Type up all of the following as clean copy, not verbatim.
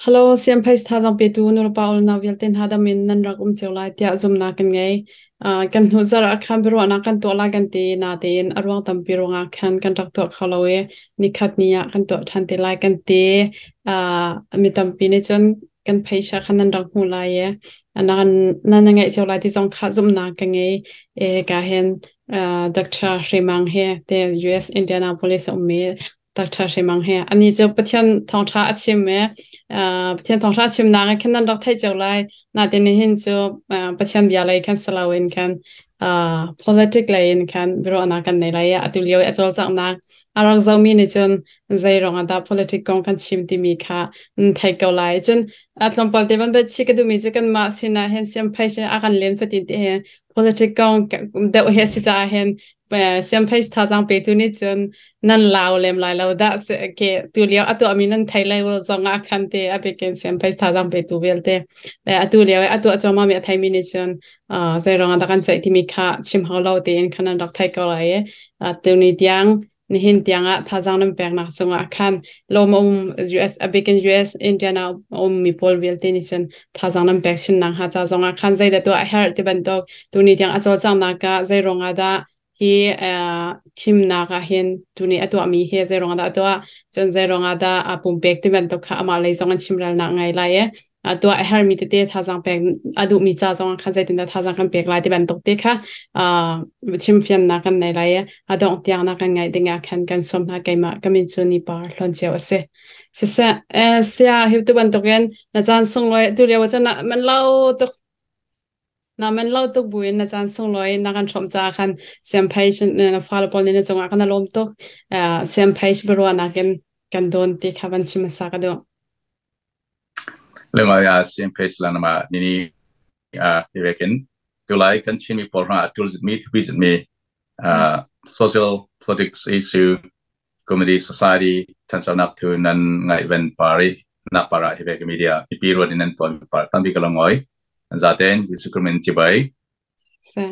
Hello, Siamphei thazaang petu nulepa unau vialte hna dam in nan rak um cio lai tiah zumhnak kan ngei. Kan hnu zarh ah khan biaruahnak kan tuah lai kan ti natein a ruang tampi ruangah khan kan rak tuah kho lo i nikhat ni ah kan tuah ṭhan te lai kan ti. Mi tampi nih cun kan pheisa khan nan rak hmuh lai i nan nan ngeih cio lai ti zong kha zumhnak ka ngei. Ka hin Dr. Hrimang he te US Indianapolis a ummi Dr. Hrimang he ani cu Pathian thawngṭha a chim i Pathian thawngṭha a chimnak ah khan nan rak theih cio lai. Natin nihin cu Pathian bia lei khan si loin khan politic lei in khan biaruahnak kan nei lai i atu lio i a cawlcanghnak a rak zohmi nih cun zei ruangah dah politic kong kan chim timi kha nan thei ko lai. Cun a tlawmpal te van bet chi ka duhmi cu kanmah sinah hin siamphei sin a kan len fatin ti hin politic kong deuh hi a si caah hin siamphei thazaang petu nih cun nan lau lem lai lo dah ke tu lio a tuahmi nan thei lai lo zong ah khan te a bikin siamphei thazaang petu vialte atu lio i a tuah cuahmah mi a theimi nih cun zei ruangah dah kan ceih timi kha chim hau lo tein khan nan rak thei ko lai i tuni tiang nihin tiangah thazaang nan peknak cungah khan lawm um US a bikin US Indiana um mi pawl vialte nih cun thazaang nan pek chin nak hnga ca zongah khan zeidah tuah a herh ti bantuk tuni tiang a cawlcanghnak ah zei ruangah dah hi thimnak ah hin tuni a tuahmi hi zei ruangah dah a tuah, cun zei ruangah dah aa pumpek ti bantuk kha amah lei zong an chimrelnak ngai lai i tuah a herhmi tete thazaang pek a duhmi ca zong khan zeitindah thazaang kan pek lai ti bantuk te kha chimfiannak kan nei lai i a dongh tiang na kan ngaih ding ah khan kan sawm hna. Keimah ka min cu ni par hlawn cio a si. Siseh, sia hi tu bantukin na caan sunglawi tu lio cun man lo tuk na man lo tuk buin na caan sunglawi na kan hrawm caah khan siamphei na fale pawl nih na cungah kan lawm tuk. Siamphei biaruahnak in kan dawn ti kha van chim hmasa ka duh. Lengmang ah siamphei lanama nini ivekin tulai kan Chinmi pawl hna tul zitmi thupi zitmi social politics issue, comedy, society thanchonak thu nan ngaihven pari nak para hi ve media mipi ruat in nan tuan par tampi ka longoi zaten Jesu Christ min chibai. Sa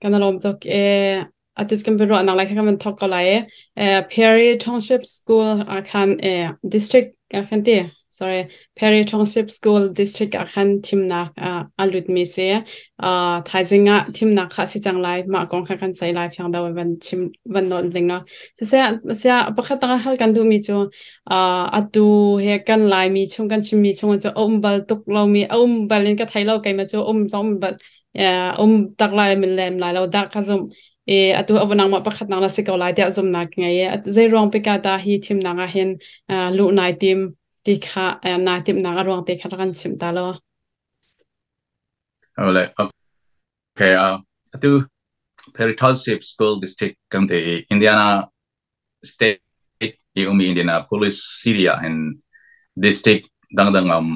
kan lawm tuk e. Atus kan biaruah nak lai kha kan thok ko lai e. Perry Township School ah khan e district ah khan ti, sorry, Perry Township School District ah khan thimnak a lut mi si. Thaizing ah thimnak kha si cang lai. Mah kong kha kan ceih lai. Fiang do van chim van nol ding no. Siseh, sia pakhat tang hal kan duh mi cu atu he kan lai mi chung kan chim mi chung cu um bal tuk lo mi um bal in ka thei lo. Keima cu um zong um bal um tak lai min lem lai lo dah ka zum e. Atu abonang ma pakhat nak la si ko lai tiah zumnak ngei e. Zei ruang pika ta hi thimnak ah hin lu nai tim ti kha nai tim nak a ruang te kha kan chim ta lo. Ole, okay, atu Perry Township School District kan te Indiana State i umi Indianapolis City ah hin district dangdang um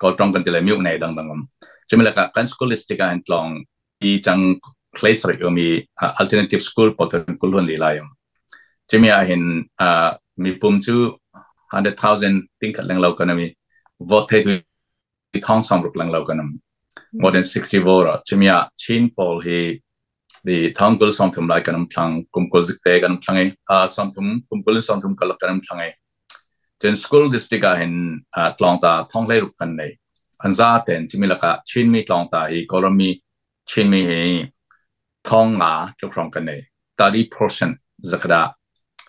Kawltong kan ti le miuk nei dangdang um chumi laka kan school district ah hin tlong i chang place ri umi alternative school potan kulhun li lai um chumi ah hin mipum cu 100,000 ting khat leng lo kan ami vote thei tu thong song ruk leng lo kan um more than 60 vote. Chumi ah Chin pawl hi di thong kul song thum lai kan um thlang kum kul zik te kan um thlang i song thum kum kul song thum kalak kan um thlang i cun school district ah hin tlawng ta thong hlei ruk kan nei an za ten. Chumi laka Chin mi tlawng ta hi Kawlram mi Chin mi hi thong nga tluk hrawng kan nei, 30% zakada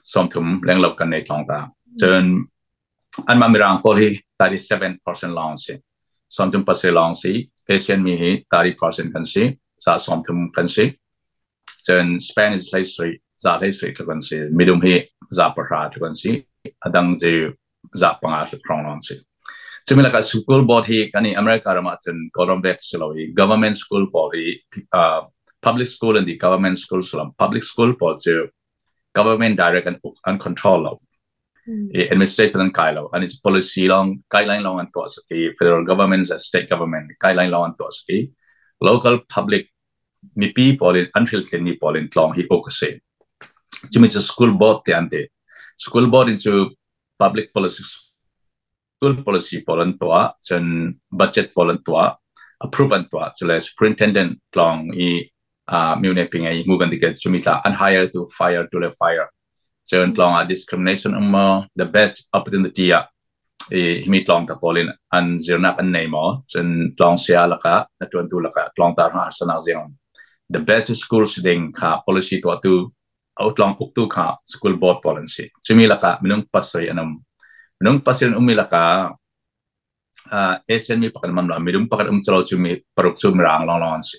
30 lenglo kan nei tlawng ta. Cun anmah Mirang pawl hi 37% lawng si, 30% lawng si. Asian mi hi 30% kan si, za 30 kan si. Cun Spanish hlei sui za hlei sui tluk kan si. Midum hi za 10 tluk kan si, adang cu za 5 tluk hrawng lawng si. Cumi lakah school board hi kan i America ram ah cun Kawlram vek si lo i government school pawl hi public school and the government school sulam public school pawl cu government direct an an control lo i administration an kai lo. An is policy long guideline long an tuah saki federal government and state government guideline long an tuah saki local public mipi pawl in an hril mi pawl in tlong hi ok se. Chumi chu school board te an te school board in chu public policy school policy pawl an tuah, cun budget pawl an tuah, approve an tuah. Cule superintendent tlong i mune pingai mu kan dike chumi tla an hire to fire to le fire. Cun tlong ah discrimination um the best opportunity ah. I himi tlawng ta pawl in an zirnak an nei maw? Cun tlawng sia lakah na ṭuantu lakah tlawngtar hna harsanak ziang the best school si ding kha policy tuahtu tlawng uktu kha school board pawl an si. Cumi lakah minung 7 an um. Minung 7 an ummi lakah Asian mi pakhat man lo, midum pakhat um chalo cu mi paruk cu mirang lawnglawng an si.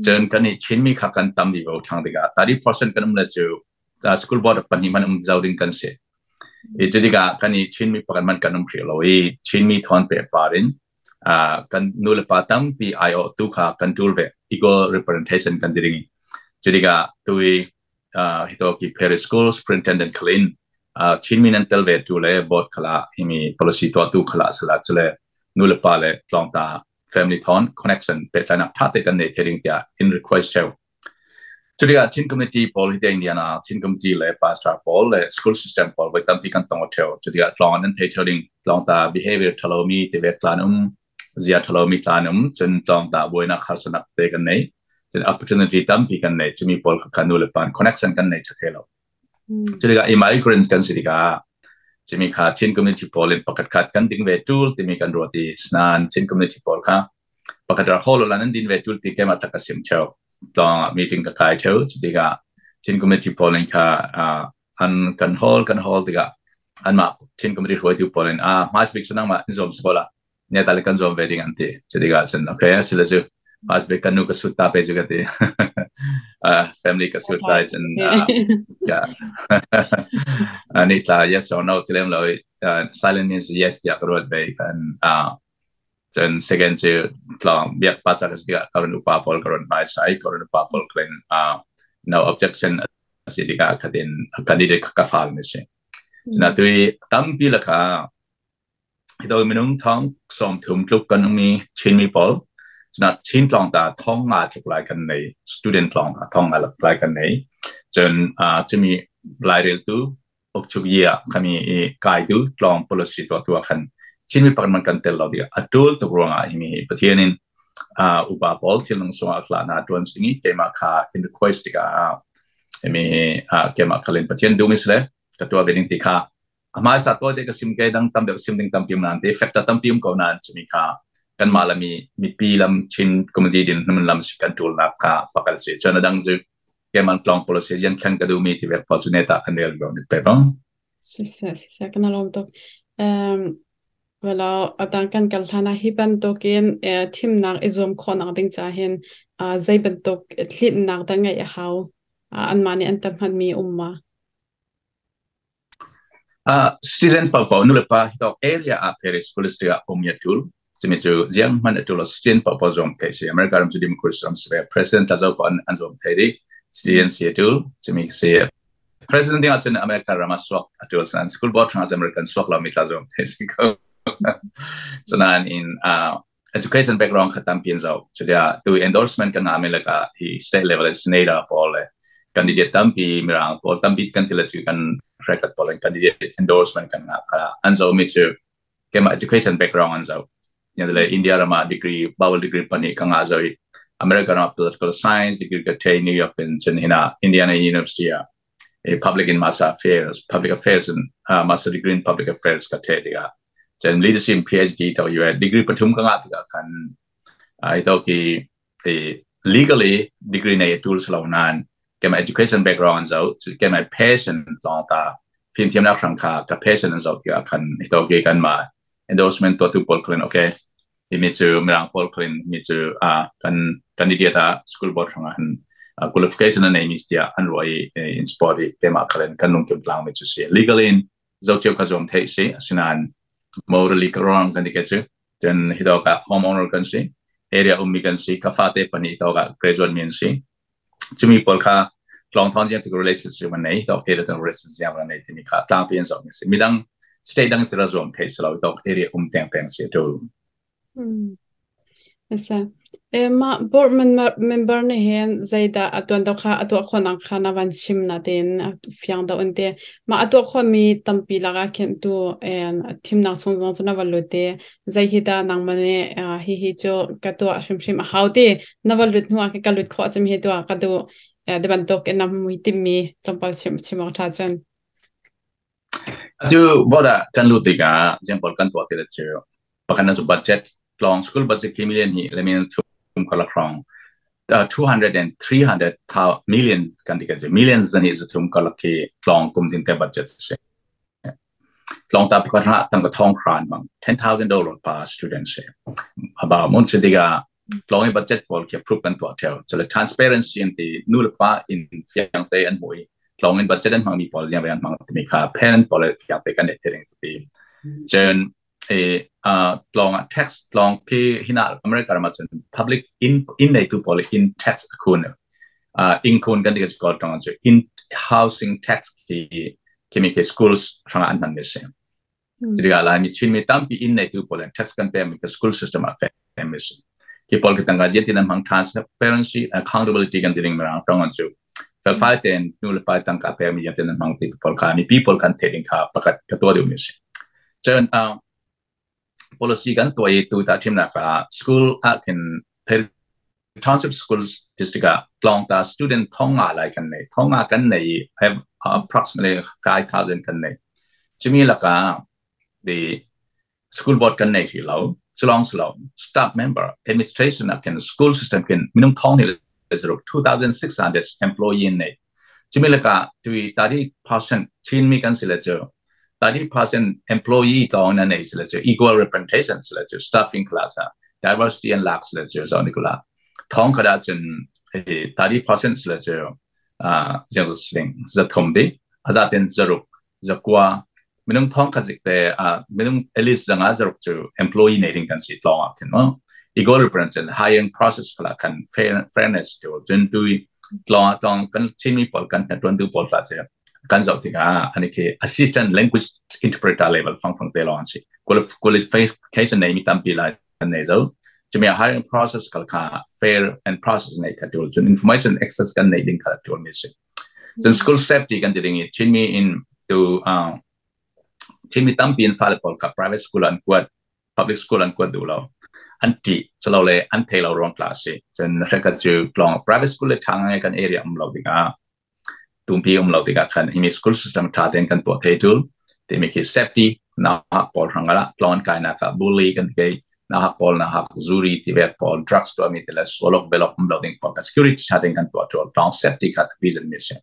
Cun kan i Chin mi kha kan tam vi vo thang tikah 30% kan um le cu school board pahnih man um zau ding kan si. I cu tikah kan i Chin mi pakhat man kan um hrih lo i Chin mi thawn pe par in kan nu le pa tampi aiawh tu kha kan tul ve, equal representation kan diri. Cu tikah tui hito ki Paris School Superintendent khalin Chin mi nan tel ve tu le board khala himi policy tuah tu khala sala chule nu le pa le tlawngta family thon connection petlainak tha te kan nei thering tia in request cheu. Cutikah Chin community pawl hi te Indiana Chin community le pastor pawl le school system pawl voi tampi kan tong theo. Cutikah tlawng an thei theo ding tlawngta behavior thalo mi te ve tlan um zia thalo mi tlan um cun tlawngta buainak harsanak te kan nei, cun opportunity tampi kan nei. Chumi pawl kha nu le pan connection kan nei tha lo. Cutikah immigrant kan si tikah chimi kha Chin community pawl in pakhat khat kan ding ve tul timi kan ruat i snan Chin community pawl kha pakhat ra hol lan an din ve tul ti kema tak ka sim theo tlawng ah meeting ka kai theo. Cutikah Chin community pawl in kha an kan hol kan hol tikah anmah Chin community hruaitu pawl in a hmais bik sunang ma in zuam skola ne ta le kan zuam ve ding an ti. Cutikah cun okay asile cu hmais bik kan nu ka sut ta pe cu ka ti, family ka sut lai cun ani tla yes or no tilem lo, silent means yes tiah ka ruat ve. Kan cun second cu tlawng biak pasal ka si tikah ka run upa pawl ka run hmai sai ka run upa pawl klen no objection a si tikah khatin candidate ka fal mi si na tui tampi laka hito minung thong 30 tluk kan um i Chinmi pawl cuna Chin tlawng ta thong nga tluk lai kan nei, student tlawng ta thong nga lai kan nei. Cun cumi laireltu ukchuk yi ah khami i kaitu tlawng policy tuah tu ah khan Chinmi pakhat man kan tel lo ding a tul tuk ruangah himi hi Pathian in upa pawl thilnung sungah hla na tuan singi keimah kha in request tikah himi keimah khalin Pathian dum is le ka tua ve ding ti kha hmaisa tawi te ka sim ke dang tam deuh sim ding tampi um nan te factor tampi um ko nan chimi kha kan mah lami mipi lam Chin community din hmun lam kan tul nak kha pakal si chana dang ju keman tlong policy yan thlen ka du mi ti vek pol chu ne ta kan rel go ni pe bang. Siseh, siseh, kan alom tuk. Wala atang kan kal hlana hi bantukin thimnak i zuam khawhnak ding ca hin zei bantuk tlinnak dah ngeih a hau? Anmah nih an tam mi um ma? Student paohpaoh nulepa hi tawk area ah Paris School District ah um ya tul. Cumi cu ziang hmanh a tul student paohpaoh zuam thei si. America ram cu democracy ram si ve. President ta zo ko an zuam thei di. Student si a tul. Cumi si President ding ahcun America ram ah suak a tul. Sanan school board hrang American suak lo mi tla zuam thei si ko. Cunain in education background kha tampi an zoh. Cutia tu endorsement kan ngah mi laka hi state level senator pawl le candidate tampi mirang pawl tampi kan tila cu kan record pawl in candidate endorsement kan ngah kha an zoh mi cu kema education background an zoh. Le India rama degree Bible degree pani ka ngah zoi America rama political science degree ka thei New York in cun hina Indiana University ah public in master affairs public affairs in master degree in public affairs ka thei tikah cun leadership PhD to US degree pathum ka ngah tikah khan ai to ki legally degree nei tools lo nan kema education background zo kema passion long ta fimthiamnak hrang kha ka passion an zo tikah khan to ki kan ma endorsement to tu pawl khalin okay mi cu mirang pawl khalin mi cu kan candidate ah school board hrang han qualification an nei mi tia an roi in sport i kema khalin kan lungkim tlang mi chu si legally in zocio ka zuam thei si. Asinain morally ka wrong kan ti ke cu cun hi to ka homeowner kan si, area ummi kan si, ka fate pani to ka graduate mi an si, chumi pawl kha tlong thong jiang tik relationship an nei to area tang relationship an nei timi kha tlangpi an zong si. Midang state dang sira zuam thei slo to area um teng teng si tu. Asa. Mah board member nih hin zeidah a tuan deuh kha a tuah khawhnak kha na van chim na tein a fiang deuh in ti. Mah a tuah khawhmi tampi lakah khin tu thimnak chung zong cu na van lut i zei hi dah nangmah nih hihi cu ka tuah hrimhrim a hau ti na van lut hnu ah khin ka lut khawh cem hi tuah ka duh ti bantuk in na mui timmi tlawmpal chim chim awk ṭha cun. Atu board ah kan lut tikah example kan tuah ti le cu pakhat na cu budget tlawng school budget khi million hi le million thum karlak hrawng 200 and 300 million kan ti kan cu million zani zathum karlak khi tlawng kum tin te budget si. Tlawng ta pakhat ha tangka thong hran bang $10,000 per student si. About mun cu tikah tlawng i budget pawl khi approve kan tuah theo. Cule transparency an ti nu le pa in fiang te an hmu i tlawng in budget an hmangmi pawl ziang an hmang timi kha parent pawl fiang te kan nei te ti. Cun e tlawng ah tax tlawng khi hina America ram ah cun public in in neitu pawl in tax akhun in khun kan ti ka call tong cu in housing tax khi kimi khi schools hrang an hman mi si. Tikah Laimi Chinmi tampi inn neitu pawl in tax kan pek mi ka school system ah fek mi si. Hi pawl ki tangka jian tin an hmang transparency accountability kan ti ding mirang tong an cu. Felfai tein nu le pa tangka pek mi jian tin an hmang ti pawl kha mi people kan the ding kha pakhat ka tuah deuh mi si. Cun policy kan tuah i tu ta thimnak ah school ah khin township schools district ah tlawngta student 500 lai kan nei. 500 kan nei i approximately 5000 kan nei. Cumi lakah the school board kan nei hrih lo. Culong silo staff member administration ah khin school system khin minung thong ni le zaruk 2600 employee nei. Cumi lakah tui 30% Chinmi kan si le cu 30% employee tlawng na nei si le cu equal representation si le cu staffing class ah diversity and lak si le cu zo nikula thong kada cun 30% si le cu ziang sling zathum di azaten zaruk zakua minung thong khazik te minung at least zanga zaruk cu employee nei ding kan si tlawng ah khin no equal representation hiring process khala kan fairness to cun tui tlawng tlawng kan Chinmi pawl kan tuan tu pawl tla che kan zoh tikah ani khi assistant language interpreter level fang fang te lawng an si. Qualification nei mi tampi lai kan nei zo. Cumi hiring process kal kha fair and process nei kha tul cun information access kan nei ding kha tul mi si. Cun school safety kan ti ding i Chinmi in tu Chinmi tampi in fale pawl kha private school an kuat, public school an kuat duh lo, an ṭih calo le an thei lo ruang tla si. Cun hrekhat cu tlawng private school le ṭha ngai kan area um lo dingah tumpi um lo tikah khan himi school system tha tein kan tuah thei tul timi khi safety na hak pawl hrangah tlon kainak ah bully kan ti na hak pawl na hak zuri ti vek pawl drugs tuah mi te le solok belok um lo ding pawl ka security tha tein kan tuah tul tong safety kha vision mi si.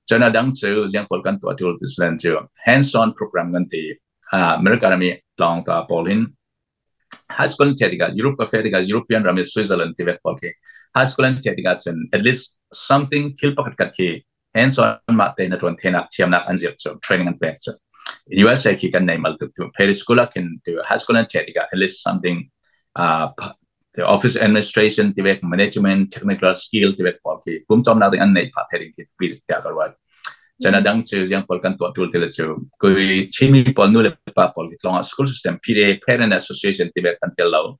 Chana dang chu jiang pawl kan tuah tul ti slen chu hands on program kan ti America rami tlong ta pawl hin high school the tikah Europe ka fe tikah European ram i Switzerland ti vek pawl khi high school an the tikah cun at least something thil pakhat khat khi hands on mah te na tuan thenak thiamnak an zir cu training an pek cu USA khi kan nei mal tuk tu Paris school ah khin tu high school an the tikah at least something the office administration ti vek management technical skill ti vek pawl khi kum chom nak ding an nei pha the ding khi pi tiah ka ruat. Cun a dang cu ziang pawl kan tuah tul ti le cu kui Chinmi pawl nu le pa pawl hi tlawng ah school system PTA Parent Association ti bek kan tel lo.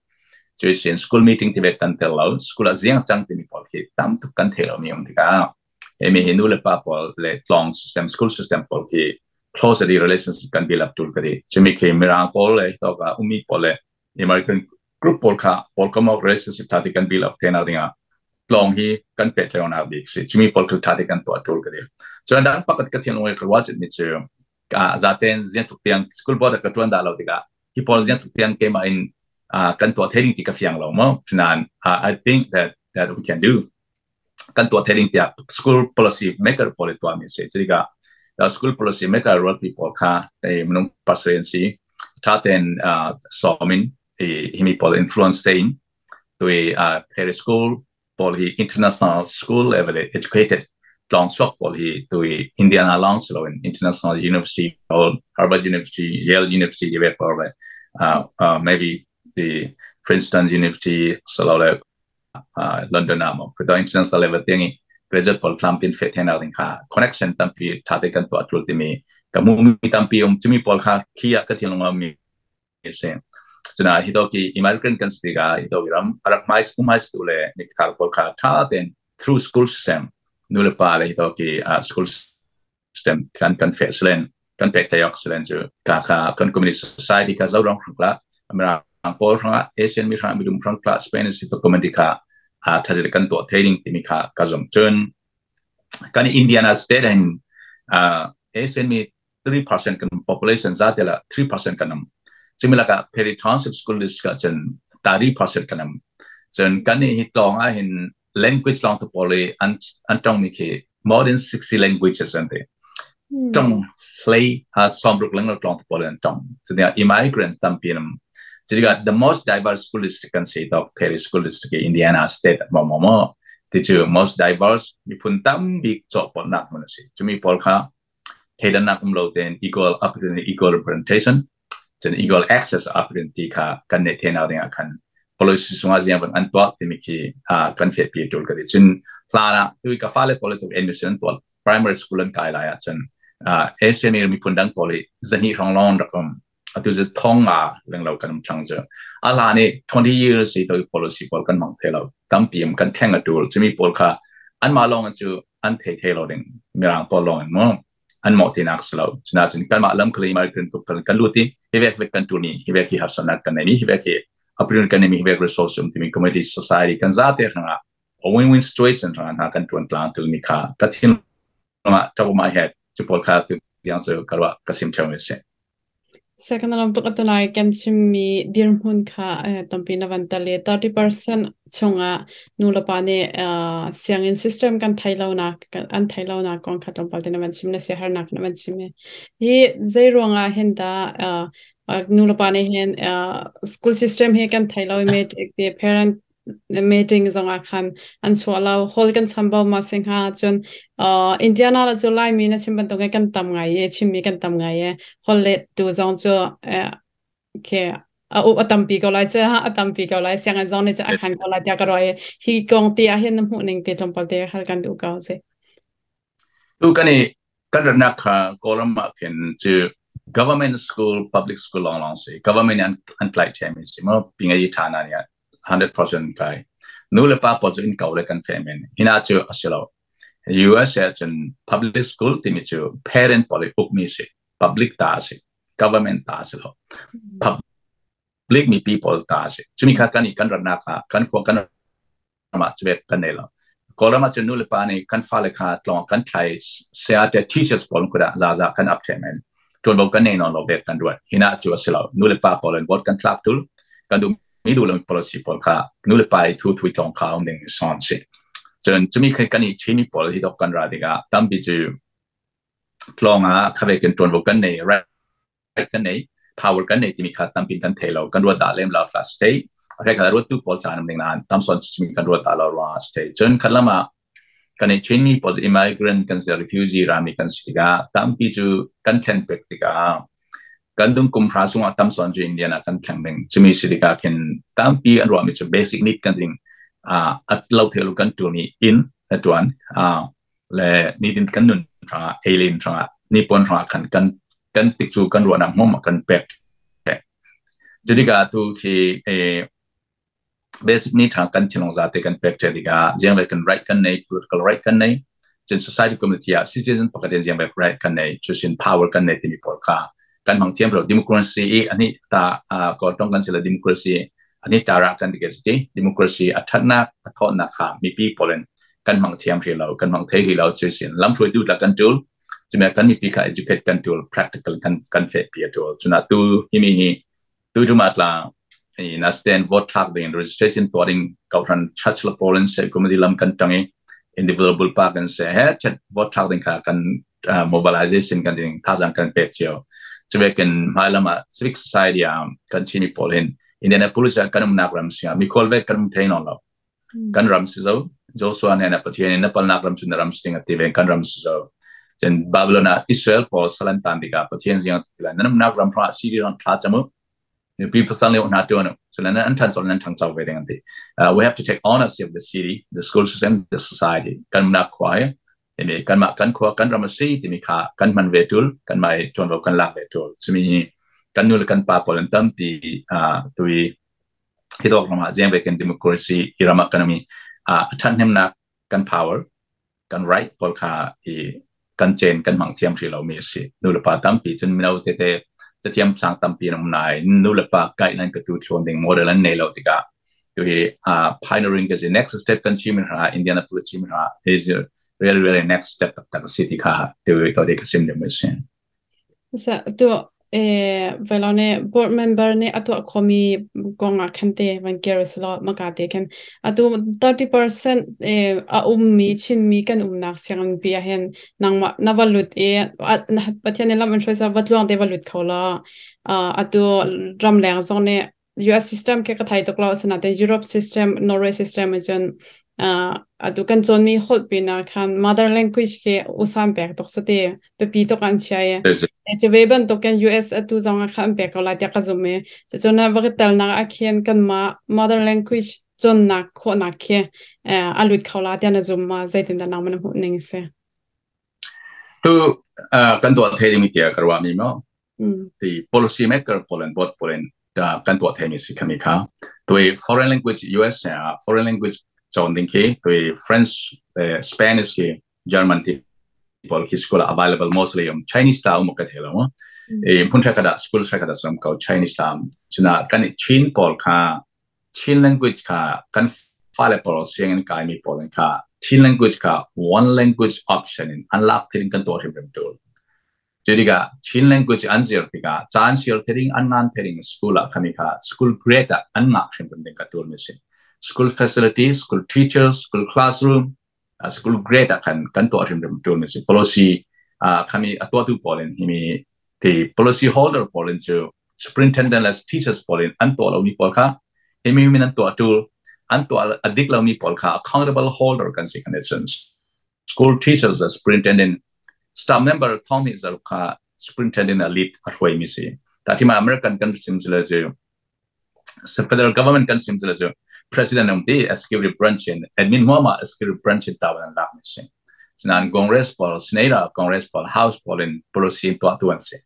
Cu sin school meeting ti bek kan tel lo. School ah ziang cang timi pawl khi tam tuk kan thei lo mi um tikah hemi hi nu le pa pawl le tlawng system school system pawl khi closely relationship kan build up tul ka ti. Cumi khi Mirang pawl le to ka umi pawl le American group pawl kha pawl kam relationship tha ti kan build up te na dingah tlawng hi kan pet leonak bik si. Chumi pawl khal tha te kan tuah tul ka ti. Chuan dang pakhat ka thian lungoi ka ruwa chit mi chu ka zaten ziang tuk tiang school board ka tuan da lo tikah hi pawl ziang tuk tiang keimah in kan tuah thei ti ka fiang lo mo finan. I think that we can do kan tuah thei ding tiah school policy maker pawl i tuah mi si. Cutikah school policy maker rual pi pawl kha minung pasarih an si, tha ten sawm in himi pawl influence tein tui Paris school pawl hi international school level educated tlawng chuak pawl hi tui Indiana long silo in international university pawl, Harvard University, Yale University ti ve pawl le maybe the Princeton University silo le London ah mo kuto international level tiang i graduate pawl tlampin fe thenak ding kha connection tampi tha te kan tuah tul timi ka mu mi tampi um. Chumi pawl kha khi ah ka thinlung mi si. Cuna hi to ki immigrant kan si ga hi to ram arak mai school mai school le nikthar pawl kha tha ten through school system nu le pa le hi to ki school system kan fe slen kan pek tayok slen chu ka kha kan community society ka zo rong khla American pawl hranga Asian mi hranga midum hrang kla Spanish to community kha a thajir kan to thaining timi kha ka zom. Chun kan Indiana state and Asian mi 3% kan population za te la 3% kan um. Chumi laka Perry Township School District ah cun 30% kan um. Cun kan nih hi tlawng ah hin language long te pawl i an tong mi khi more than 60 languages an ti. Tong hlei a 60 lenglo tlawng te pawl an tong. Cunia immigrants tampi an um. Cutikah the most diverse school district kan si to Perry School District Indiana State mo mo mo ti cu most diverse miphun tam bik cawhpawlhnak hmun a si. Cumi pawl kha thleidannak um lo tein equal opportunity, equal representation, cun equal access opportunity kha kan neih thenak ding ah khan policy sungah ziang ban an tuah timi khi kan fehpi tul ka ti. Cun hlan ah tui ka fale pawl tuk admission tuah primary school an kai lai ah cun Asian miphun dang pawl i zahnih hrawng lawng rak um. Atu cu thong nga lenglo kan um thlang cu. A hlan i 20 years i toi policy pawl kan mang the lo. Tampi um kan thleng a tul. Cumi pawl kha anmah lawng cu an thei thei lo ding mirang pawl lawng in mu an mawh tinak si lo. Cuna cun kanmah lam khali migrant group kan lut i hi vek vek kan tul ni hi vek hi harsatnak kan nei ni hi vek hi opportunity kan nei mi hi vek resource um timi community society kan zate hrangah a win-win situation hrangah hna kan tuan tlang tul mi kha ka thin top of my head cu pawl kha tu tiang cu ka ruah ka sim theo mi si. Second lam tuk atunai kan chimmi dirhmun kha tampi na van tal i 30% chungah nu le pa nih sianginn system kan thei lo nak an thei lo nak kong kha tlawmpal te na van chim na siahernak na van chim hi. Hi zei ruangah hin dah nu le pa nih hin school system hi kan thei lo i me parent meeting zongah khan an chuah lo. Hall kan chambau ma si hnga. Cun Indiana la cu Laimi na chim bantuk in kan tam ngai i chimmi kan tam ngai i hall let tu zong cu ke a up a tampi ko lai cu a tampi ko lai. Sianginn zong nih cu a khan ko lai tiah ka ruah i hi kong ti ah hin na hmuh ning te tlawmpal te hal kan duh ko si. Tu kan i kan ratnak kha Kawlram ah khin cu government school, public school lawnglawng si. Government an tlaih ṭhiam si mo pingai ṭha na nih 100% kai. Nu le pa pawl cu in ko le kan fe men. Hina cu a si lo. US ah cun public school timi cu parent pawl i ukmi si. Public ta si. Government ta si lo. Public mipi pawl ta si. Cumi kha kan i kan ratnak ah kan khua kan ram ah cu kan nei lo. Kawlram ah cun nu le pa nih kan fale kha tlawng kan thlai saya te teachers pawl kuda zaza kan up the men. Tuanvo kan nei non lo ve kan ruat. Hina cu a si lo. Nu le pa pawl in vote kan thlak tul. Kan du mi du lo policy pawl kha nu le pa i thu thui tong kha um ding son si. Cun cumi kha kan i Chinmi pawl hi dok kan ra tikah tampi cu tlawng ah kha ve kan tuanvo kan nei right kan nei power kan nei timi kha tampi kan thei lo kan ruat dah lem lo class state re kha ruat tu pawl ta nam ding nan tam son chimi kan ruat dah lo ruang state cun khat lama kan i Chinmi pawl immigrant kan si refugee rami kan si tikah tampi cu kan thlen pek tikah kan dung kum hra sungah tam son cu Indian ah kan thleng ding chumi si tikah khin tampi an ruahmi cu basic need kan ding at lo thelu kan tu ni in na tuan le nitin kan nun hrangah alien hrangah nippon hrangah khan kan kan tik cu kan ruahnak hmom kan pek Cutikah tu khi basic need tha kan thinlung zate kan pek the tikah ziang ve kan right kan nei political right kan nei cun society community ah citizen pakhat in ziang ve right kan nei cusin power kan nei timi pawl kha kan hmang thiam lo. Democracy i ani ta ko tong kan sila democracy ani tara kan ti ke democracy a thatnak a thawtnak kha mipi polin kan hmang thiam ri lo, kan hmang thei ri lo. Cusin lamhruaitu la kan tul cuma kan mipi kha educate kan tul practical kan fe pi tul cuna tu himi hi tu tu ma tla na stand vote thlak ding registration tuah ding kauhran church la polin se committee lam kan tangi individual bulpa kan se he chat vote thlak ding kha kan mobilization kan ding thazang kan pek cio. Chuve kan hmailam ah civic society ah kan Chini pawl hin Indianapolis ah kan umnak ram sia mi khol ve kan um thei non lo kan ram si zo. Joshua ne na Pathian in na palnak ram cu na ram sing ati ve kan ram si zo. Cun Babylon ah Israel pawl salan tan tikah Pathian ziang ti la nan nak ram hra si ran thla chamu ni pi pasal ne na tu anu so nan an than sol nan thang chau ve ding anti. We have to take ownership of the city, the school system, the society. Kan nak khwa ini kan ma kan khwa kan ram si ti mi kha kan man ve tul kan mai ton ro kan lak ve tul chumi kan nu kan pa pawl an tampi tui hidok rama jiang ve kan democracy irama economy a thathnemnak kan power kan right pawl kha i kan chen kan mang thiam thri lo mi si. Nu le pa tampi cun mino te te cathiam sang tampi nam nai nu le pa kai nan ka tu thlon ding model an nei lo tikah tu hi pioneering ka next step kan chim ha Indianapolis chim ha is really really next step tak tak city kha tu to de ka sim de mi sin. Sa tu velo ne board member nih a tuah khomi kong ah khan te van care silo maka te khan atu 30% a ummi Chinmi kan umnak sianginn pi ah hin nangmah na va lut i Pathian nih lam an hruai sa va tluang te va lut kho la. Atu ramleng zong nih US system ke ka thai tuk lo, asinain Europe system, Norway system cun atu kan cawnmi holh pin ah khan mother language ke usan pek tuk sate biapi tuk an chia i cu ve bantuk kan US atu zong ah khan an pek ko lai tiah ka zum i cucun va ka telnak ah khin kanmah mother language cawnnak khawhnak khi a lut kho la tiah na zum ma? Zeitin dah nangmah na hmuh ning si? Tu kan tuah thei ding tiah ka ruah mi mo ti policy maker pawl and board pawl in kan tuah thei mi si khami kha tui foreign language US ah foreign language cawn ding khi tui French, Spanish khi, German ti pawl khi school available mostly um. Chinese ta um ka thelo mo e phun tha kada school tha kada som ko Chinese ta chuna kan Chin pawl kha Chin language kha kan fale pawl sianginn kai mi pawl kha Chin language kha one language option in an lak thirin kan tuah hrim hrim tul. Cu tikah Chin language an zir tikah caan sir thiring an ngan thiring school ah khami kha school grade ah an ngah hrimhrim ding ka tul mi si. School facility, school teachers, school classroom, school grade ah khan kan tuah hrimhrim tul mi si. Policy khami a tuahtu pawl in himi ti policy holder pawl in cu superintendent le teachers pawl in an tuah lomi pawl kha himi min an tuah tul, an tuah a dik lomi pawl kha accountable holder kan si kan cun school teachers, superintendent, staff member thong nih zaruk kha superintendent a lead a hruai mi si. Ta thima American kan sim sila cu federal government kan sim sila cu president um ti executive branch in admin mo ma executive branch in tawan an lak mi si. Sinan Congress pawl, Senator, Congress pawl, House pawl in policy tuah tu an si.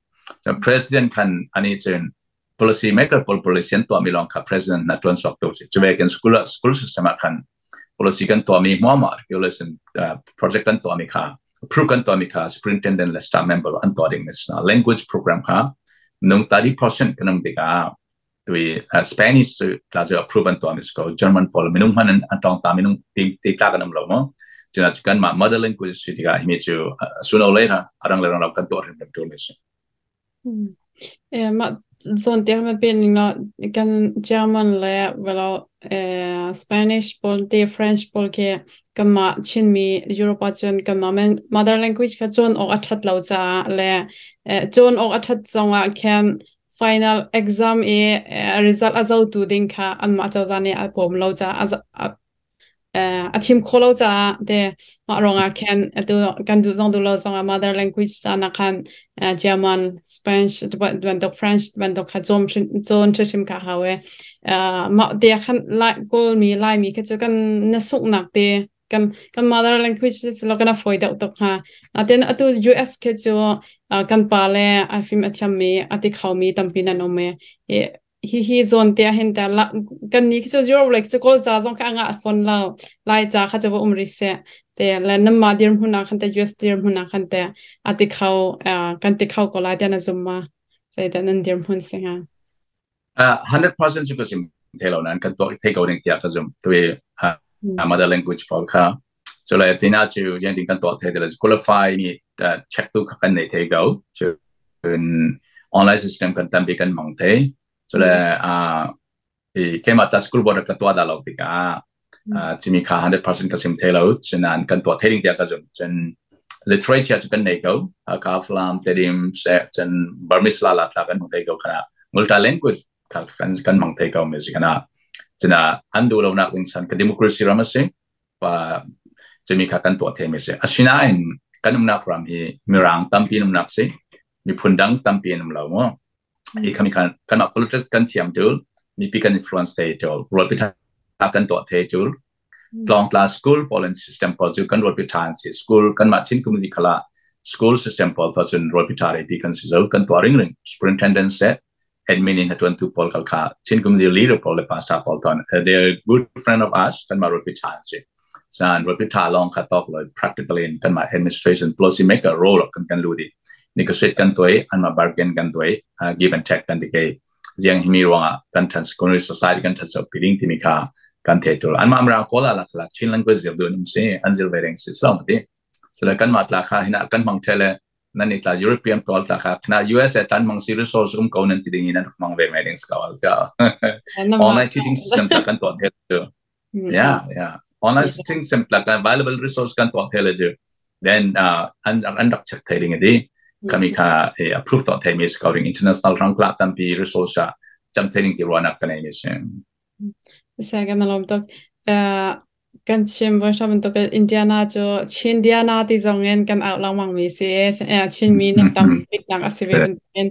President khan ani cun policy maker pawl policy an tuah mi lawng kha president na tuan sok tu si. Chuve kan school system ah khan policy kan tuahmi hmuahmah, regulation project kan tuahmi kha approve kan tuahmi kha superintendent le staff member an tuah ding is language program kha nung 30% kan um tikah tui Spanish cu tla cu approve an tuahmi ko. German pawl minung hman an tong ta minung ti ti tla kan um lo mo cuna cu kan mah mother language si tikah himi cu sooner or later arang le rang kan tuah hrim hrim tul mi si. Mah zawn tiang na pen ning law kan German le velo Spanish pawl te, French pawl khi kanmah Chinmi Europe ahcun kanmah mother language kha cawn awk a ṭhat lo caah le cawn awk a ṭhat zongah khan final exam i result a zotu ding kha anmah cozah nih a pawm lo caah a thim khawh lo caah te mah ruangah khan atu kan duh zong duh lo zongah mother language canak khan German, Spanish bantuk, French bantuk kha cawn cawn hrimhrim kha hau e. Mah te khan Lai Kawlmi Laimi kha cu kan na sunghnak te kan mother language cu lo kan a fawi deuh tuk hnga. Natin atu US khi cu kan pa le a fim a thiammi a ti khomi tampi nan um i hihi zawn te ah hin ta kan ni khi cu Europe like cu Kawl ca zong kha a ngah fawn lo, Lai ca kha cu va um rih seh te le namma dir hmun ah khan te, US dir hmun ah khan te a ti kho kan ti kho ko lai tiah na zum ma? Zeidah nan dir hmun si hnga? 100% cu ka sim thei lo nan kan tuah thei ko ding tiah ka zum. Tui mother language pawl kha cu le tina cu yang ding kan tuah thei te qualify ni check tu kha kan nei thei ko cun online system kan tampi kan mang thei cu le i keimah ta school board ka tuah dah lo tikah chimi kha 100% ka sim thei lo cunan kan tuah thei ding tiah ka zum. Cun literature cu kan nei ko, ka Falam, Tedim se cun Burmese la la tla kan hmang thei ko kana multi language kan hmang thei ko mi si kana cuna an duh lo nak ding san ka democracy ram a si pa cumi kha kan tuah thei mi si. Asinain kan umnak ram hi mirang tampi umnak si, miphun dang tampi an um lo mu i khami khan kan politics kan thiam tul, mipi kan influence thei tul, rualpi tha kan tuah thei tul. Tlawngtla school pawl and system pawl cu kan rualpi tha an si. School kan mah Chin community khala school system pawl tho cun rualpi tha re ti kan si zo kan tuah ring ring superintendent se admin in hatuan tu pawl kal kha Chin community leader pawl le pastor pawl ton, they are good friend of us. Kan mah rualpi tha an si san rualpi tha long kha tok loi practically in kan mah administration policy maker role kan lu di negotiate kan toi an ma bargain kan toi, give and take kan dike jiang himi ruangah kan trans community society kan trans piling timi kha kan the tul an ma amra kola la khala Chin language zil du num si an zil ve reng si so ti so kan ma tla kha hina kan mang thele. Nan i tla European pawl tla kha khna USA tan mang si resource um ko nan ti ding in an mang ve mai ding ska ka online teaching system ta kan tuah the chu. Yeah, online teaching system tla kan available resource kan tuah the le chu, then an rak check thai ding adi kami kha approve to thai mi scouting international rang kla tampi resource a cham thai ding ti ruanak kan ei mi si. Sa kan alom tok. Kan chim voi hram bantuk in Indiana cu Chindiana ti zong in kan auh lengmang mi si. Chinmi nan tam bik nak a si ve bantukin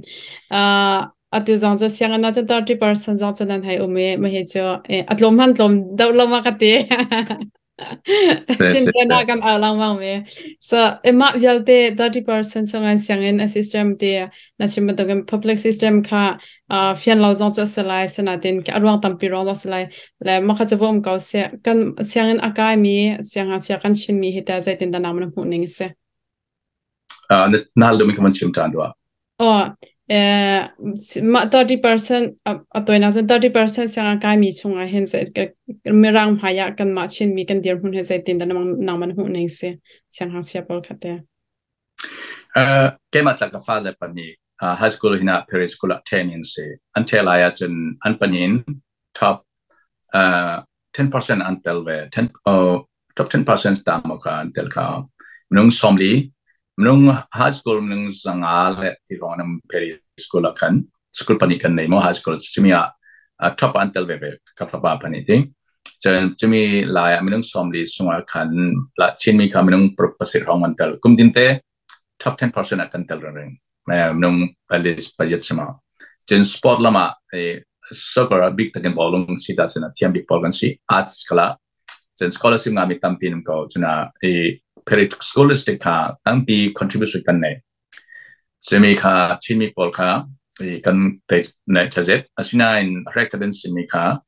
atu zong cu sianginn ah cun 30% zong cu nan hei um i mah hi cu a tlawm hman tlawm deuh lo ma ka ti. Chindiana kan auh lengmang mi. So mah vialte 30% chungin sianginn a system ti na chim bantukin public system kha fian lo zong cu a si lai, sinain a ruang tampi ruang zong a si lai le mah kha cu va um ko seh. Kan sianginn a kaimi siangngakchia kan Chinmi hi teh zeitindah nangmah na hmuh ning a si? Na hal duhmi kha van chim ṭhan rua. Aw, mah 30% a tawinak cun 30% sianginn kaimi chungah hin Mirang hmai ah kanmah Chinmi kan dirhmun hi zeitindah nangmah na hmuh ning si, siangngakchia pawl kha teh? Keimah tla ka fale pahnih high school hin ah Perry School ah ṭhen in si. An ṭhe lai ahcun an pahnih in top 10% an tel ve. 10, top 10% ta maw kha an tel kha. Minung 40, minung high school minung 500 le ti hrawng an Perry School ah khan school pahnih kan nei maw high school, cumi ah top an tel ve ve ka fapa pahnih ti. Cun cumi lai ah minung 40 sungah khan la Chinmi kha minung 7 hrawng an tel. Kum din te top 10% ah kan tel ring minung palis payat sima. Cun sport lama soccer ah big takin ballung si ta cun thiam bik pawl kan si, arts kala cun scholarship nga mi tampi nam ko cuna i Perry scholastic kha tampi contribution kan nei. Simi kha Chinmi pawl kha kan te nei thazet, asinain rek kan simi kha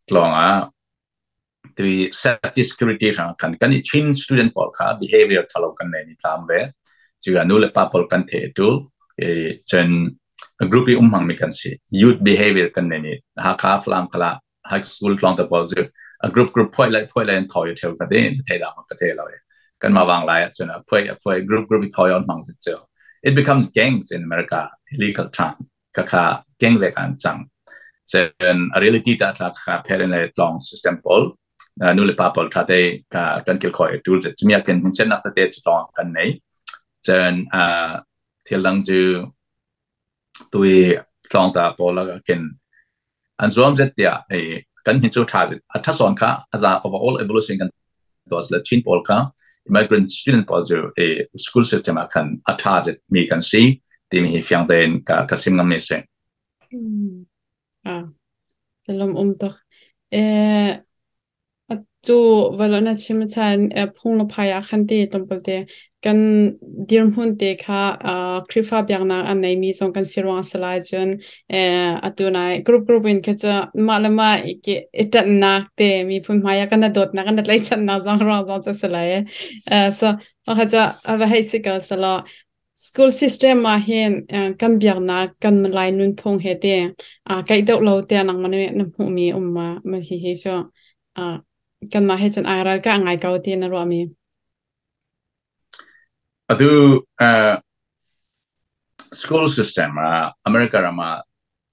tlawng ah tui safety security hrang kan kan i Chin student pawl kha behavior thalo kan nei ni tlam ve chu nu le pa pawl kan the tu e chen group i um hmang mi kan si, youth behavior kan nei ni Hakha Falam khala high school tlawng te pawl cu a group group phoi lai phoi lai an thoi theu ka te the da ma ka the lo kan ma wang lai chun a phoi a phoi group group i thoi on hmang chu. It becomes gangs in America, illegal term ka kha gang ve kan chang. Chen a reality ta tla kha parent le tlong system pawl nu le pa pawl tha te ka kan kil khoi tul je chimia ken hin sen nak te chu tong kan nei. Chen a thil dang chu tui tlong ta pawl la ken an zuam zet tiah ei kan hin chu tha a tha son kha aza overall evolution kan to le Chin pawl kha immigrant student pawl chu e school system ah khan a tha zet mi kan si timi hi fiang tein ka ka sim ngam mi si. Ah, lom um tok. Eh, Atu valo na chim chan phung le phai ah khan te tlawmpal te kan dirhmun te kha Khrihfa biaknak an neimi zong kan si ruang a si lai, cun atu nai group group in kha cu mah le mah i ṭanhnak te miphun hmai ah kan i dawtnak kan i tlaihchannak zong ruang zong cu a si lai. So kha cu a va hei si ko selaw school system ah hin kan biaknak kan Lai nunphung he te kaih deuh lo tiah nangmah nih na hmuhmi um ma? Ma hi hi cu kanmah he cun ai ral ka ngai ko ti na ruahmi? Atu school system ah America ram ah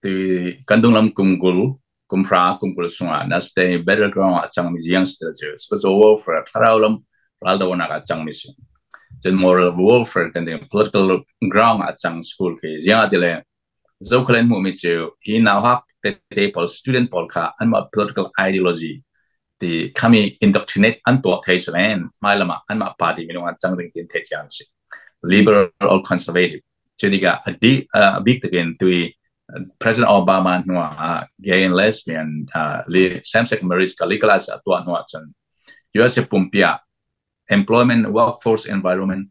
ti kan dunglam kum 20 kum 10 kum 20 sungah na stay battleground ah cangmi youngster cu spiritual warfare, thlarau lam raldonak ah cangmi si, cun moral warfare kan ding political ground ah cang school khi. Ziang ah tile zokhalen hmuhmi cu hi nauhak tete pawl, student pawl kha anmah political ideology ti khami indoctrinate an tuah thei selen hmailam ah anmah party minung an cang ding tin thei chiang si, liberal or conservative. Cutikah a bik takin tui President Obama hnuah gay and lesbian same-sex marriage ka legalize a tuah hnuah cun US pumpi ah employment workforce environment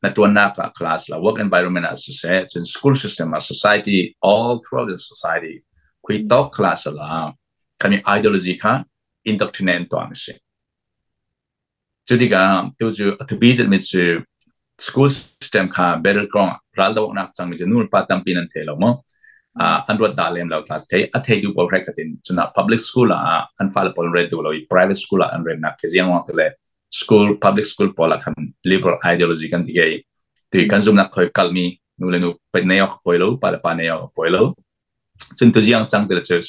na tuannak ah class la work environment ah siseh, cun school system ah, society, all throughout the society khui tok class la kami ideology kha indoctrinate tuah si. Cutikah tu cu a thupi mi cu school system kha battleground raldohnak cangmi cu nu le pa tampi nan thei lo maw? An ruat dah lem lo class thei a thei du pawl rekatin cuna public school ah an fale pawl ret du lo i private school ah an ret nak khi ziang wang tile school public school pawl ah khan liberal ideology kan ti gei. Ti kan zumnak thoi kalmi nu le nu pe nei ok poi lo, pa le pa nei ok poi lo. Cun tu jiang chang te le chu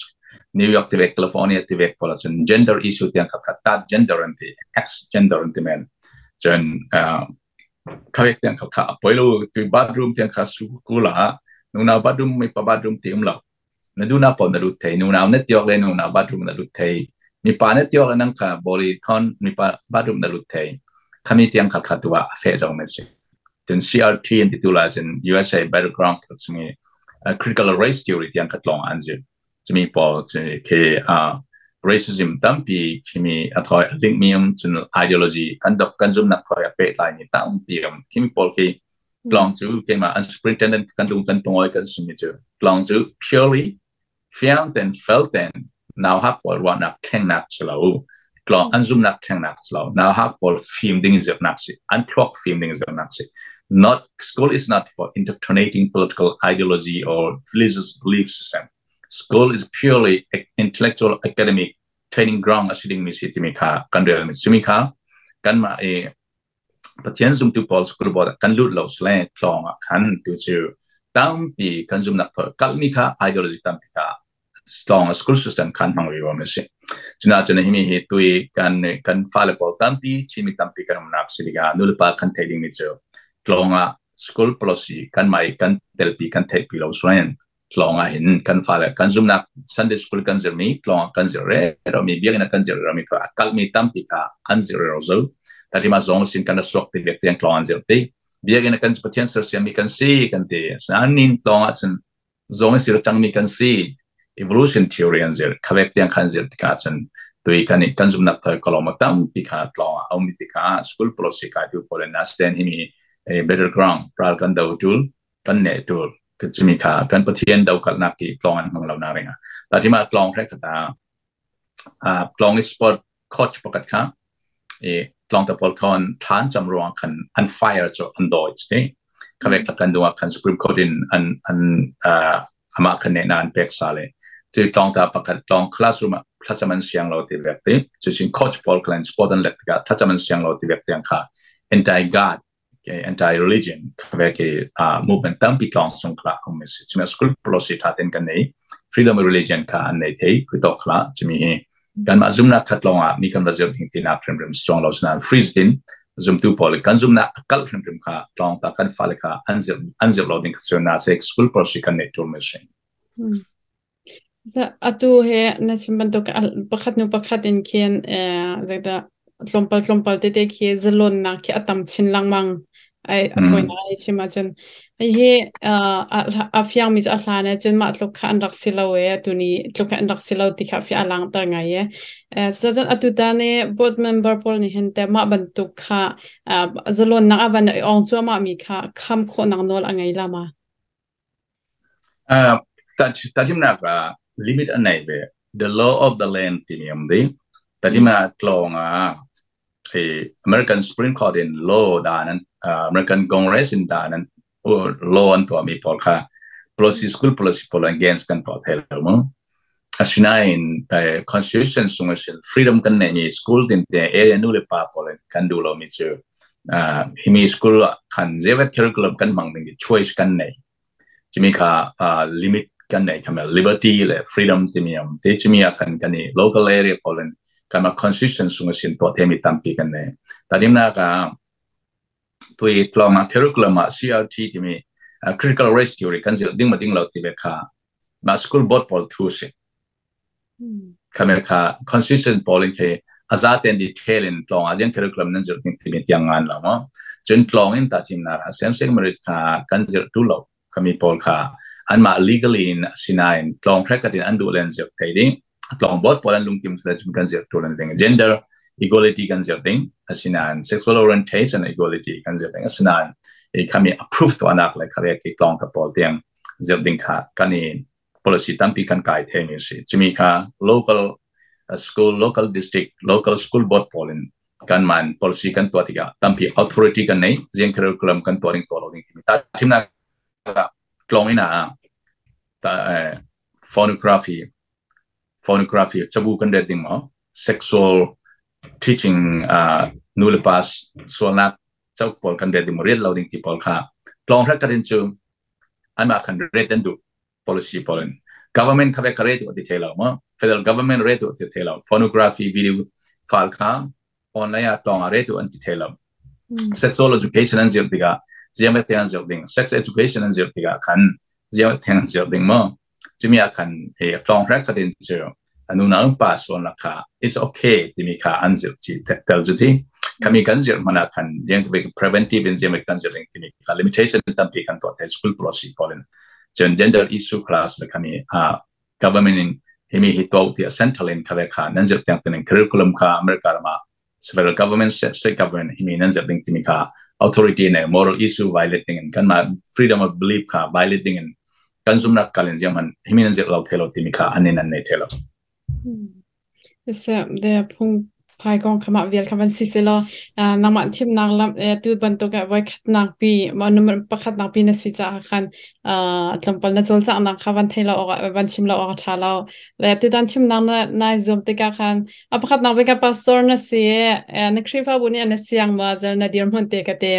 New York ti vek, California ti vek pola cun gender issue tiang kha kha tat gender an ti, X gender an ti men. Cun khavek tiang kha kha poi lo. Tu bathroom tiang kha su kula nu na bathroom, mi pa bathroom ti um lo. Na du na pon na lut thei, nu nau na tiok le nu na bathroom na lut thei, mi pa na tiok le nang kha boli thon mi pa bathroom na lut thei. Khami tiang kha kha tuwa a fe zong men si. Tun CRT an ti tu la cun USA battleground sungi critical race theory tiang kha tlong an zu chumi pawl ke racism tampi khimi a thoi a link mi um. Cun ideology kan dok kan zum nak thoi a pe lai mi tampi um. Khimi pawl khi tlong cu keimah an superintendent kan dung kan tongoi kan simi cu tlong cu purely fiang ten fel ten nau hak pawl ruahnak thlengnak si lo, tlong an zumnak thlengnak si lo, nau hak pawl fim ding zirnak si, an thluak fim ding zirnak si. Not school is not for indoctrinating political ideology or religious belief system. School is purely intellectual academic training ground a si ding mi si timi kha kan rel mi simi kha kan mah i Pathian zumtu pawl school board kan lut lo sle tlong ah khan tu cu tampi kan zumnak kalmi kha ideology tampi kha strong school system khan hmang ri mi si. Cuna cun himi hi tui kan fale pawl tampi Chinmi tampi kan umnak si tikah nulepa kan theih ding mi cu tlong ah school policy kan mai kan telpi kan theihpi lo suan tlong ah hin kan fale kan zumnak Sunday school kan zirmi tlong ah kan zir re ro mi, biakinn kan zir ro mi kha kalmi tampi kha an zir ro zo tati ma zong sin kan suak ti bek tiang tlong an zir ti. Biakinn kan Pathian sersiam mi kan si kan ti sanin tlong ah cun zong sir cangmi kan si, evolution theory an zir khavek tiang khan zir tikah cun tui kan kan zumnak thoi kolom tampi kha tlong ah um tikah school policy kai tu pole na stand himi a better ground pral kan do tul kan ne tul chumi kha kan Pathian do kalnak ki tlong an hmang lo na ringa ta ti ma tlong hre kata a tlong sport coach pakat kha e tlong ta pol khon thlan cham ruang khan an fire cho an doi ti khavek kan duwa khan Supreme Court in an ama khan ne na an pek sa le tu tlong ta pakhat tlong classroom thlachaman siang lo ti vek ti chu chin coach Paul Klein sport an let ka thlachaman siang lo ti vek tiang kha anti God, anti religion khabe ke movement tampi tlong sung kla um si. Chumi school policy tha ten kan nei freedom of religion kha an nei thei ku to khla chumi hi kan ma zumna khat longa mi kan va ding ti nak rem rem strong lo snan freeze din zum tu pol kan zum na akal rem rem kha tlong ta kan fale kha an zir lo ding kha na se school policy kan nei tul me sin. Atu he na chim bantuk pakhat nu pakhat in khin zeidah tlawmpal tlawmpal tete khi zalonnak khi a tam chin lengmang ai a fawinak ai chim ahcun hi a fiangmi cu a hlan ahcun mah tluk kha an rak si lo e, atu ni tluk kha an rak si lo ti kha fi a langhter ngai e. So cun atu ta nih board member pawl nih hin te mah bantuk kha zalonnak a van i ong cuahmah mi kha kham khawhnak nawl a ngei la ma? Tajimnak limit a nei ve. The law of the land timi um di. Tajima tlawng ah American Supreme Court in law dan an American Congress in dan an law an tuahmi pawl kha policy school policy pawl against kan tuah thai lo mu. Asinain constitution sung asin freedom kan nei mi school tin te area nu le pa pawl kan du lo mi cu himi school khan zevet curriculum kan hmang ding choice kan nei. Chimi kha limit kan nei khamel liberty le freedom timi am te chimi a kan kan i local area polen kan ma constitution sung asin to themi tampi kan nei. Tadim na ka tui tlong a curriculum a CRT timi critical race theory kan zil ding ma ding lo ti be kha ma school board pol thu si khamel kha constitution polin ke azaten detail in tlong a jiang curriculum nan zil ding timi tiang ngan lo mo. Chun tlong in ta chim na same same merit kha kan zil tu lo kami pol kha an ma legally in sinain tlong prekatin an du len zil thei ding tlong board pol an lungtim sila chim kan zil tu lan ding gender equality kan zil ding asinan sexual orientation equality kan zil ding asinan e khami approve to anak le khare ki tlong ka pol tiang zil ding kha kani policy tampi kan kai the mi si. Chimi kha local school, local district, local school board polin kan man policy kan to tiga tampi authority kan nei jiang curriculum kan to ring to lo ding timi ta thimna tlong ina ta phonography chabu kan de ding mo sexual teaching nule pas sualnak. Cauk pawl kan rel ding maw, rel lo ding ti pawl kha tlawng hrat karin cu anmah khan ret an duh policy pawl in. Government kha ve ka re tu ti thei lo ma, federal government re tu ti thei lo. Phonography video file kha online ah tlawng ah re tu an ti thei lo. Sexual education an zir tikah ziam te an zir ding, sex education an zir tikah khan ziam te an zir ding mo. Cumi ah khan e tlawng hrat khatin cu anu na pa suan la kha is okay timi kha an zir chi tel ju ti kami kan zir mana khan yang preventive in ziam kan zir timi kha limitation tampi kan to the school policy polin chen gender issue class la kami a government in himi hi to ti central in khave kha nan zir tiang tin curriculum kha America ma federal government, state government himi nan zir ding timi kha authority ne moral issue violating in kan ma freedom of belief kha violating in kan zumnak kalin ziam han himi nan zir lo thelo timi kha anin an nei thelo. Se de phung phai kong khama vial kha van si se lo nangmah thimnak lam tu bantuk ah voi khatnak pi ma number pakhat nak pi na si cha khan tlawmpal na cawlcangnak kha van thei lo awk van chim lo awk tha lo le tu dan thimnak na nai zuam tikah khan a pakhat nak bika pastor na si na Khrihfabu nih na siang ma zel na dirhmun te ka te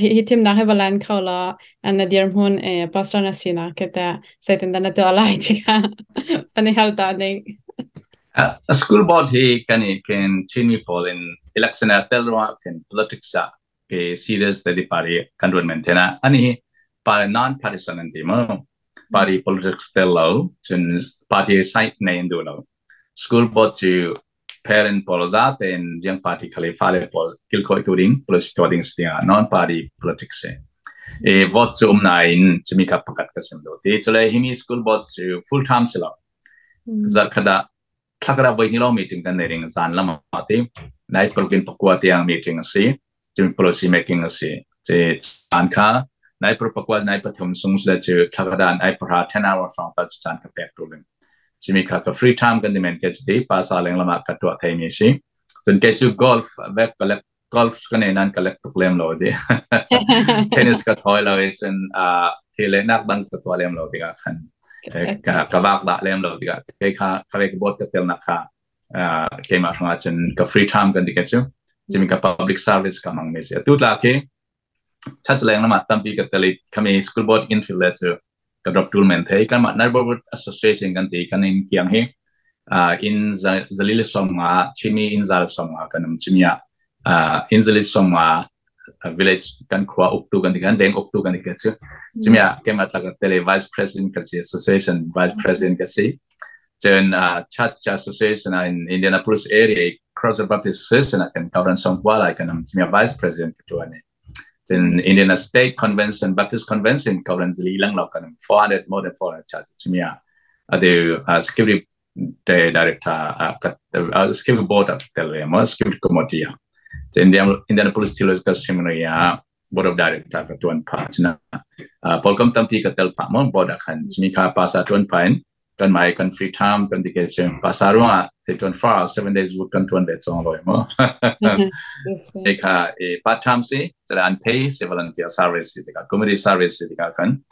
hi hi thimnak he balan kho la na dirhmun pastor na si na ke ta zeitin dah na tuah lai tikah ani hal ta ning. A school board hi kan i ken Chinmi pawl in election ah tel ruangah khin politics ah ke serious te di party kan ruan men thena ani pa non partisan an ti mo, party politics tel lo cun party side nei an du lo. School board cu parent pawl za tein jiang party khale fale pawl kilkhoi tu ding policy to ding stia non party politics e e vote cu um nain chimi kha pakhat ka sim lo ti chule himi school board cu full time silo zarkhada thakara voi ni lo meeting kan nei ring zan lama ti nai program pakua tiang meeting asi cun policy making asi che chan kha nai pro pakua nai pathum sung sle chu thakada nai para 10 hour from ta chan ka pek tu ling chimi kha ka free time kan dimen ke chi pa sa leng lama ka tua thai mi si. Cun ke chu golf vek collect golf kan nei nan collect tuk lem lo di, tennis ka thoi lo cun a thile nak dang ka tua lem lo tikah khan ka ka vak da lem lo tikah ke kha ka ve bot ka tel nak kha keimah hrangah cun ka free time kan ti ke cu chimi ka public service ka mang mi si. Atu tla khi church leng lama tampi ka tali khami school board entry le cu ka drop tool men thei kan ma neighborhood association kan ti kan in kiang hi in zalil somnga chimi in zal somnga kanum chimia in zalil somnga village kan khua uktu kan ti kan deng uktu kan ti ke chu chimia kema tlaka tele vice president ka si, association vice president ka si. Cun church association in Indianapolis area Cross Baptist Association ah kan kauran songkwa lai kan am chimia vice president ka tuan. Cun Indiana State Convention Baptist Convention kauran zili lang lo kan 400, more than 400 church chimia ade security director security board at tel mo security committee. Cun Indianapolis Theological Seminary board of director ka tuan pha china polkam tampi ka tel pha mo board khan chimi kha pa sa tuan pha in kan mai kan free time kan dike chen pa sa ruang te 24 hours 7 days week kan tuan ve chong loi mo e kha e part time si chala unpaid se volunteer service si ka community service si ka kan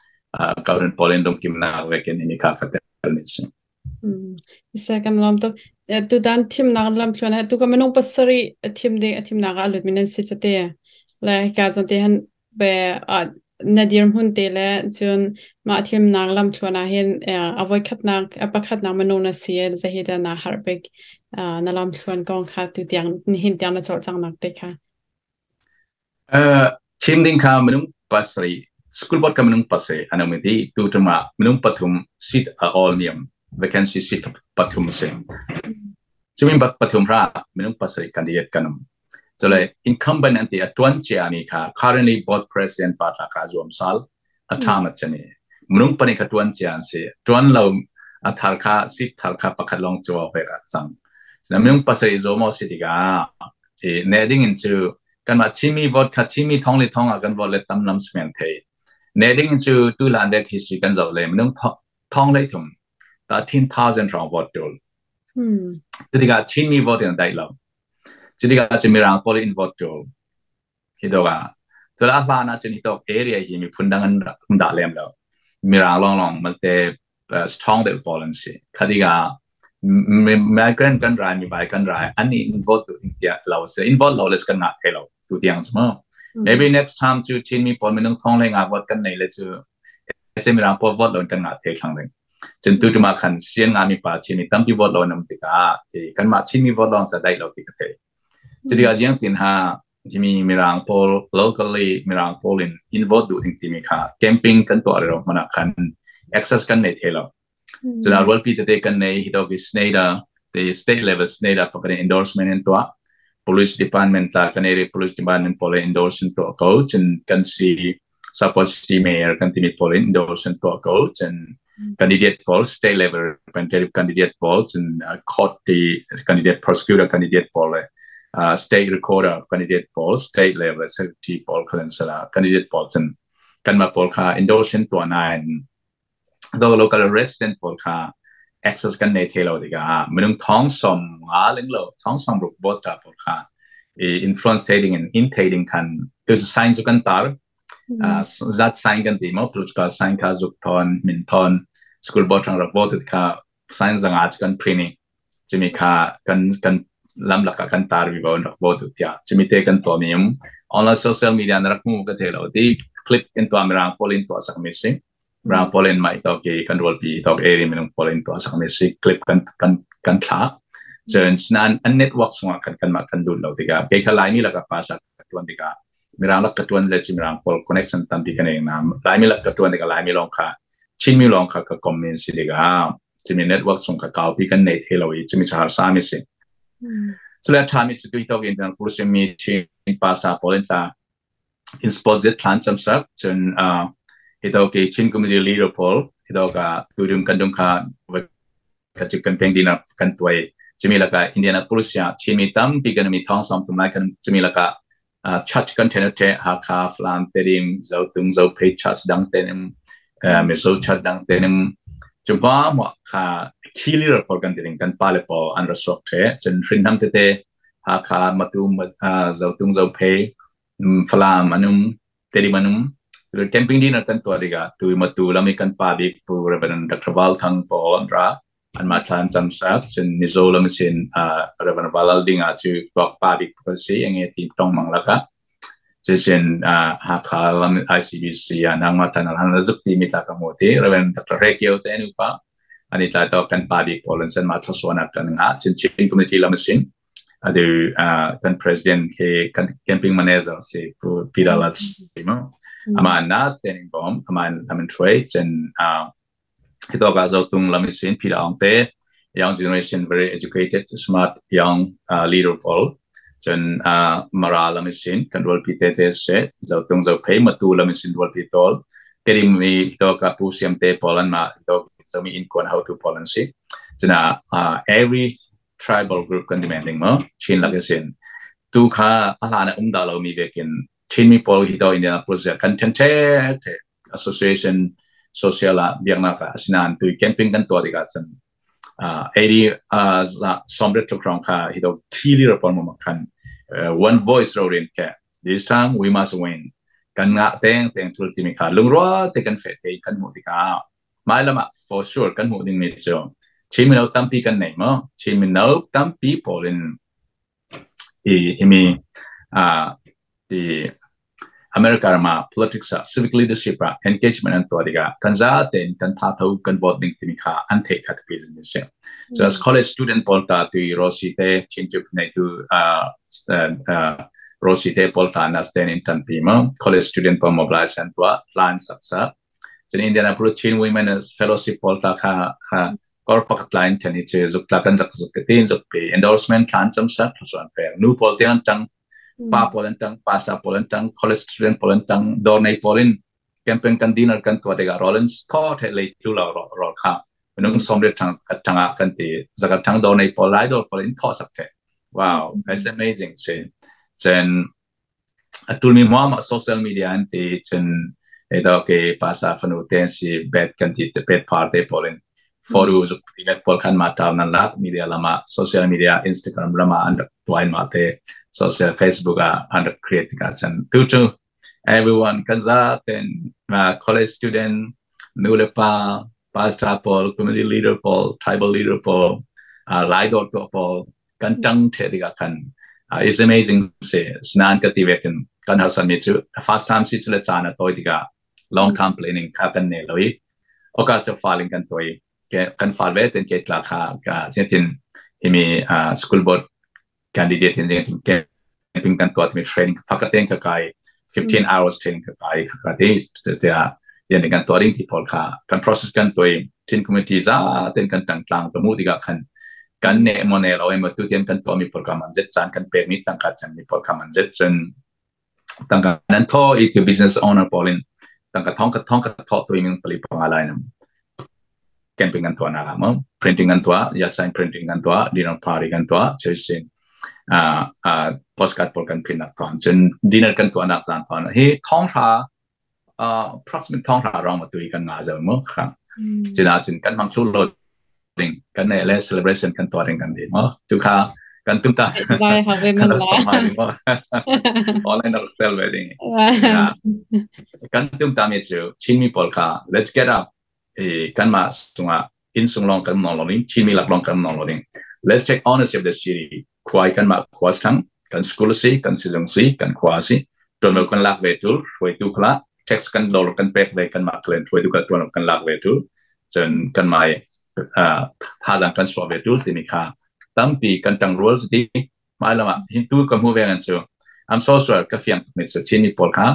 current polen dong kim na ve ken ni kha ka tel ni si. Sa kan lam to tu dan thimnak lam thluan tu ka minung pasarih thim ding a thimnak ah lut min an si chate le ka zon te han be na dir hmun te le cun mah thimnak lam thluan ah hin avoi khatnak a pakhatnak minung na si zahida na harbik na lam thluan kong kha tu tiang hin tiang na chol chang nak te kha. Thim ding kha minung pasarih school board ka minung pasarih an um i tu tum ah minung pathum seat a all niam vacancy seat pathum si. Cumin bat pathum ra minung pasarih candidate kan um. Cule incumbent an ti a tuan cia mi kha currently board president pa tla kha zuam sal a tha mat chani minung pani kha tuan cia an si tuan lo a thar kha seat thar kha pakhat long chuwa pe ka chang sina minung pasarih zo mo si tikah e ne ding in cu kanmah Chinmi vote kha Chinmi thong le thong ah kan vote le tam lam smen thei ne ding in cu tu lan dek hi si kan zoh le minung thong lei thum 13,000 rong vote tul tikah Chinmi vote in dai lo cutikah cu Mirang pawl in vote tul hi do ah cula hlan ah cun hi tok area hi miphun dang an rak um dah lem lo, Mirang long long malte strong deuh pawl an si khadiga migrant kan rai mi bai kan rai ani in vote tu ding tia lo se in vote lo les kan ngah thei lo tu tiang chu mo. Maybe next time cu Chinmi pawl minung thong le nga vote kan nei le cu SM Mirang pawl vote lo kan ngah the thlang ding. Cun tu tuma khan sian nga mi pa Chinmi tampi vote lo nam tikah ti kanmah Chinmi vote lawng sa dai lo ti ka thei. Cutikah ziang tin ha timi Mirang pawl locally Mirang pawl in in vote duh ding timi kha camping kan tuah ro mana khan access kan nei the lo. Cun rualpi tete kan nei hi to ki Snyder the state level Snyder pakhat endorsement in tuah police department tla kan eri police department pawl endorsement tuah ko cun kan si support city mayor kan timi pawl endorsement tuah ko cun candidate pawl state level representative candidate pawl cun court ti candidate prosecutor candidate pawl le state recorder candidate pawl state level secretary pawl khalan sala candidate pawl cun kanmah pawl kha endorsement tuah nain do local resident pawl kha access kan nei the lo tikah minung thong som nga ling lo thong som ruk voter pawl kha i influence trading in in trading khan tu sign chu kan tar zat sign kan ti mo political sign kha zuk thon min thon school board rang rak vote kha sign zanga chu kan printing chimi kha kan kan lam laka kan tar vi bon rak vote tia chimi te kan to mi um online social media na rak mu ka the lo ti clip in to mirang polin to sak mi sing mirang polin mai to ke kan rol pi to area minung polin to sak mi si clip kan kan kan thla chen nan an network sunga kan kan ma kan dun lo tika ke kha lai mi laka pa sa tuan tika mirang lak ka tuan le chi mirang pol connection tampi kan eng nam lai mi lak ka tuan tika lai mi long kha Chin mi lawng kha ka comment si tikah chimi network chung ka kaupi kan nei the lo i chimi char sa mi si chule tha mi chu to in kan kursi mi Chin pastor pawl in tla in sport zet thlan cham sak chun hi to ke Chin community leader pawl hi to ka tudum kan dum kha ka chu kan peng dina kan tuai chimi laka Indianapolis ya Chin mi tampi kan mi thong som tum lai kan chimi laka church kan then te Hakha Falam Tedim Zotung Zophei church dang tenim Mizo church dang tenim chupa mo kha khilir por kan tiring kan pale po an rasok the chen hrin nam te te Hakha Matum Zotung Zophei Falam anum Tedim anum camping dinner kan tua diga tu matu lami kan pa bik pu Reverend Dr. Val Thang po ra anmah thla an cam sak cun Mizo lam sin Reverend Valal ding ah cu tuak pa bik kan si enge ti tong mang laka cucun Hakha lam ICBC ah nangmah tan han zuk ti mi tla ka mu ti Reverend Dr. Rekio te nu pa ani tla to kan pa bik pawl an san ma thlaswana kan nga chin chin committee lam sin adu kan president ke kan camping manager si pu Peter Lat mo ama na standing bomb ama aman trade chen Hi ka Zotung lam in Peter Aung te young generation very educated smart young leader pawl cun Mara lam in kan rualpi te te se Zotung Zophei Matu lam in rualpi tol Tedim mi to ka Pu Siam te pawl an ma to zomi in kon how to pawl an si cuna every tribal group kan demanding mo Chin lak sin tu kha a hlan um da lo mi vekin Chin mi pawl hi to Indianapolis kan then the the association social ah biaknak ah asinain tu camping kan tuah tikah cun 80 somret tluk rong kha hi to thili ra pon ma khan one voice ro rin ke this time we must win kan nga teng teng thul timi kha lungrual te kan fe te kan hmuh tikah mai lama for sure kan hmuh ding mi chu Chin mino tampi kan nei mo Chin mino tampi pawl in i himi ti America ram ah politics ah civic leadership ah engagement an tuah tikah kan za tein kan tha tho kan vote ding timi kha an theih kha tapi zin si. So as college student pawl ta tu Rossi te Chinchuk nei tu Rossi te pawl ta na stand in tan pi mo college student pawl mobilize an tuah plan sak sak cun Indianapolis Chin Women Fellowship pawl ta kha kha kor pakhat line then hi che zuk tla kan zak zuk ke tin zuk pe endorsement thlan cham sak chuan pe nu pawl te an tang pa pawl an tang pa sa pawl an tang college student pawl an tang dor nei pawl in campaign kan dinner kan tua dega Rollins tho the lei tu lo ro ro kha minung som le thang thanga kan ti zakat thang dor nei pawl lai dor pawl in tho sak the. Wow, that's amazing se chen atul mi hmuam social media an ti cun edo ke pasa fanu ten si bet kan ti te pet par te polin foru zuk tigat pol khan ma taw nan lak media lama social media Instagram lama an tuain ma te social Facebook a an create ka chan tu chu everyone kan za ten college student nu le pa pastor pawl community leader pawl tribal leader pawl lai dor to pawl kan tang the diga kan is amazing se snan ka ti vekin Kan harsat mi cu first time si cu le caan a tawi tikah long term planning kha kan nei lo i August filing kan tuah i kan fal ve ten ke tla kha ka zetin himi school board candidate in zetin camping kan tuah mi training fakaten ka kai 15 hours training ka kai ka ka te te yan kan tuah ding ti pawl kha kan process kan tuah Chin community za ten kan tang tlang ka mu tikah khan kan ne mo ne lo em tu tian kan tuah mi program an zet caan kan pek mi tangka chan mi program an zet cun tangka nan tho i tu business owner pawl in tangka thong ka thong ka tho tu ing pali panga lai nam camping an tuah na la mo printing an tuah ya sign printing an tuah dinner party kan tuah choice postcard pawl kan print nak thon cun dinner kan tuah nak zan thon hi thong tha approximate thong tha rong ma tu kan nga zo mo kha cina cun kan mang thlu lo ding kan ne le celebration kan tuah ding kan di mo tu kha kan tum ta vai ha ve man la online rak tel ve ding kan tum ta mi chu Chinmi pawl kha let's get up e kan ma sunga in sung long kan nong lo ding Chinmi lak long kan nong lo ding. Let's take ownership of the city. Khuai kan ma khua thang kan school si kan silung si kan khua si tuan kan lak ve tu hruai tu khala tax kan dol kan pek ve kan ma klen hruai tu ka tuan kan lak ve tu cun kan mai thazang kan suah ve tu timi kha tampi kan tang rual ti mai lama hin tu ka mu ve ngan chu. I'm so sorry, ka fiang mi chu Chinmi pawl kha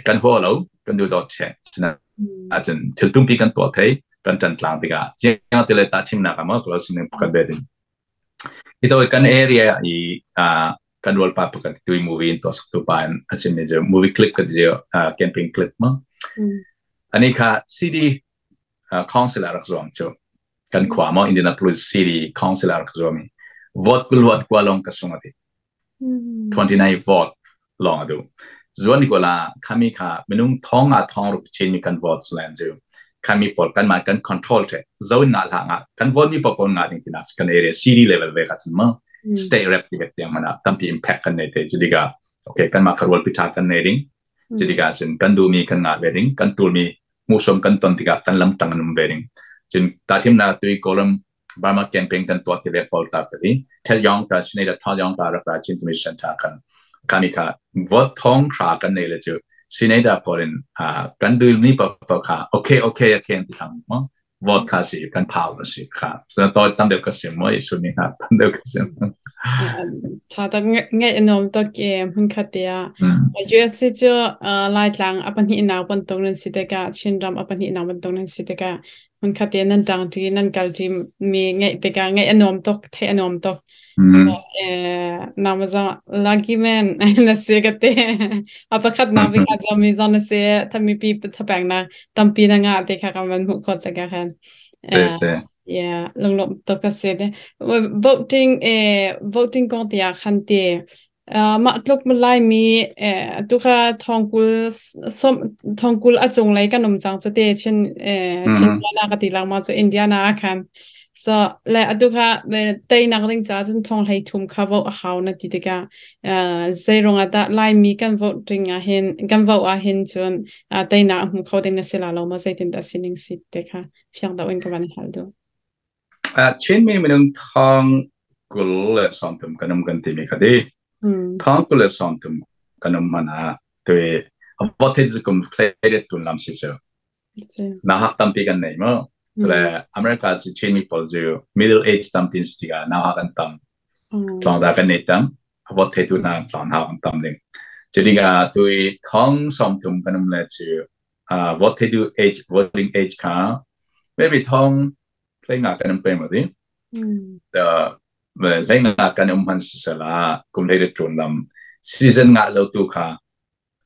kan ho lo kan du dot che china achin thil tumpi kan tuah thei kan tan tlang tikah chiang te le ta thim nak ama closing ning kan be ding ito kan area i kan rol pa pakat tui movie in to sak tu pa asin ni movie clip ka je camping clip ma ani kha CD council rak zuam chu kan khua mo Indianapolis City Council rak zuam i vote kul vote kwa long ka sung ati 29 vote long adu zuan ni ko la khami kha minung thong a thong rup chin mi kan vote slan ju khami pol kan ma kan control the zone na la nga kan vote ni po nga ding tina kan area city level ve ka chin ma state rep ti ve tiang mana tampi impact kan nei te judiga okay kan ma kharwal pitha kan nei ding judiga sin kan du mi kan nga ve ding kan tul mi musom kan ton tiga kan lam tang num ve ding chin ta thim na tui column Burma campaign kan tuah ti ve pawl ta ka ti tel yong ta sinai da tha yong ta rak ra Chin Commission ta kan kami kha vote thong kha kan nei le chu sinai da polin kan dul mi pa pa kha okay okay okay ti tham mo vote kha si kan power si kha so to tam deuh ka sim mo isu ni ha tam deuh ka sim. Tha tak ngai anom to ke hun khatia USA chu Laitlang apahnih nak bantuk nan si tikah, Chinram apahnih nak bantuk nan si tikah hun khatia nan tang ti nan kal ti mi ngai tikah ngai anom tok the anom tok. So nama zo lucky man na si ka te apakhat na bi ka zo mi zo na si thami pi thapang na tampi na nga te kha ka man mu ko cha ka khan. Yeah, lunglom to ka se de voting voting kong tia khan te mah tluk malai mi tu kha thongkul som thongkul achung lei kan um chang chu te chin chin na ka ti lang ma chu Indiana khan so le atu kha tei nak ding cha chun thong hlei thum kha vo hau na ti tika zeironga ta lai mi kan voting a hin kan vote a hin chun tei na hmu kho ding na sila lo ma zeitin ta sining si te kha fiang da in ka van hal du. Chin mi minung thong kul le sawmthum kanum kan ti mi kha di thong kul le sawmthum kanum mana te vote zu kum play tun lam si chu na hak tampi kan nei mo so le America si Chin mi pawl zu middle age tampi si ga na hak an tam tlong da kan nei tam vote tu na tlong ha an tam ding chudi ga tui thong sawmthum kanum le chu vote tu age voting age kha maybe thong play nga kan um pe ma di the lei nga kan um han sala kum lei de tun lam citizen nga zo tu kha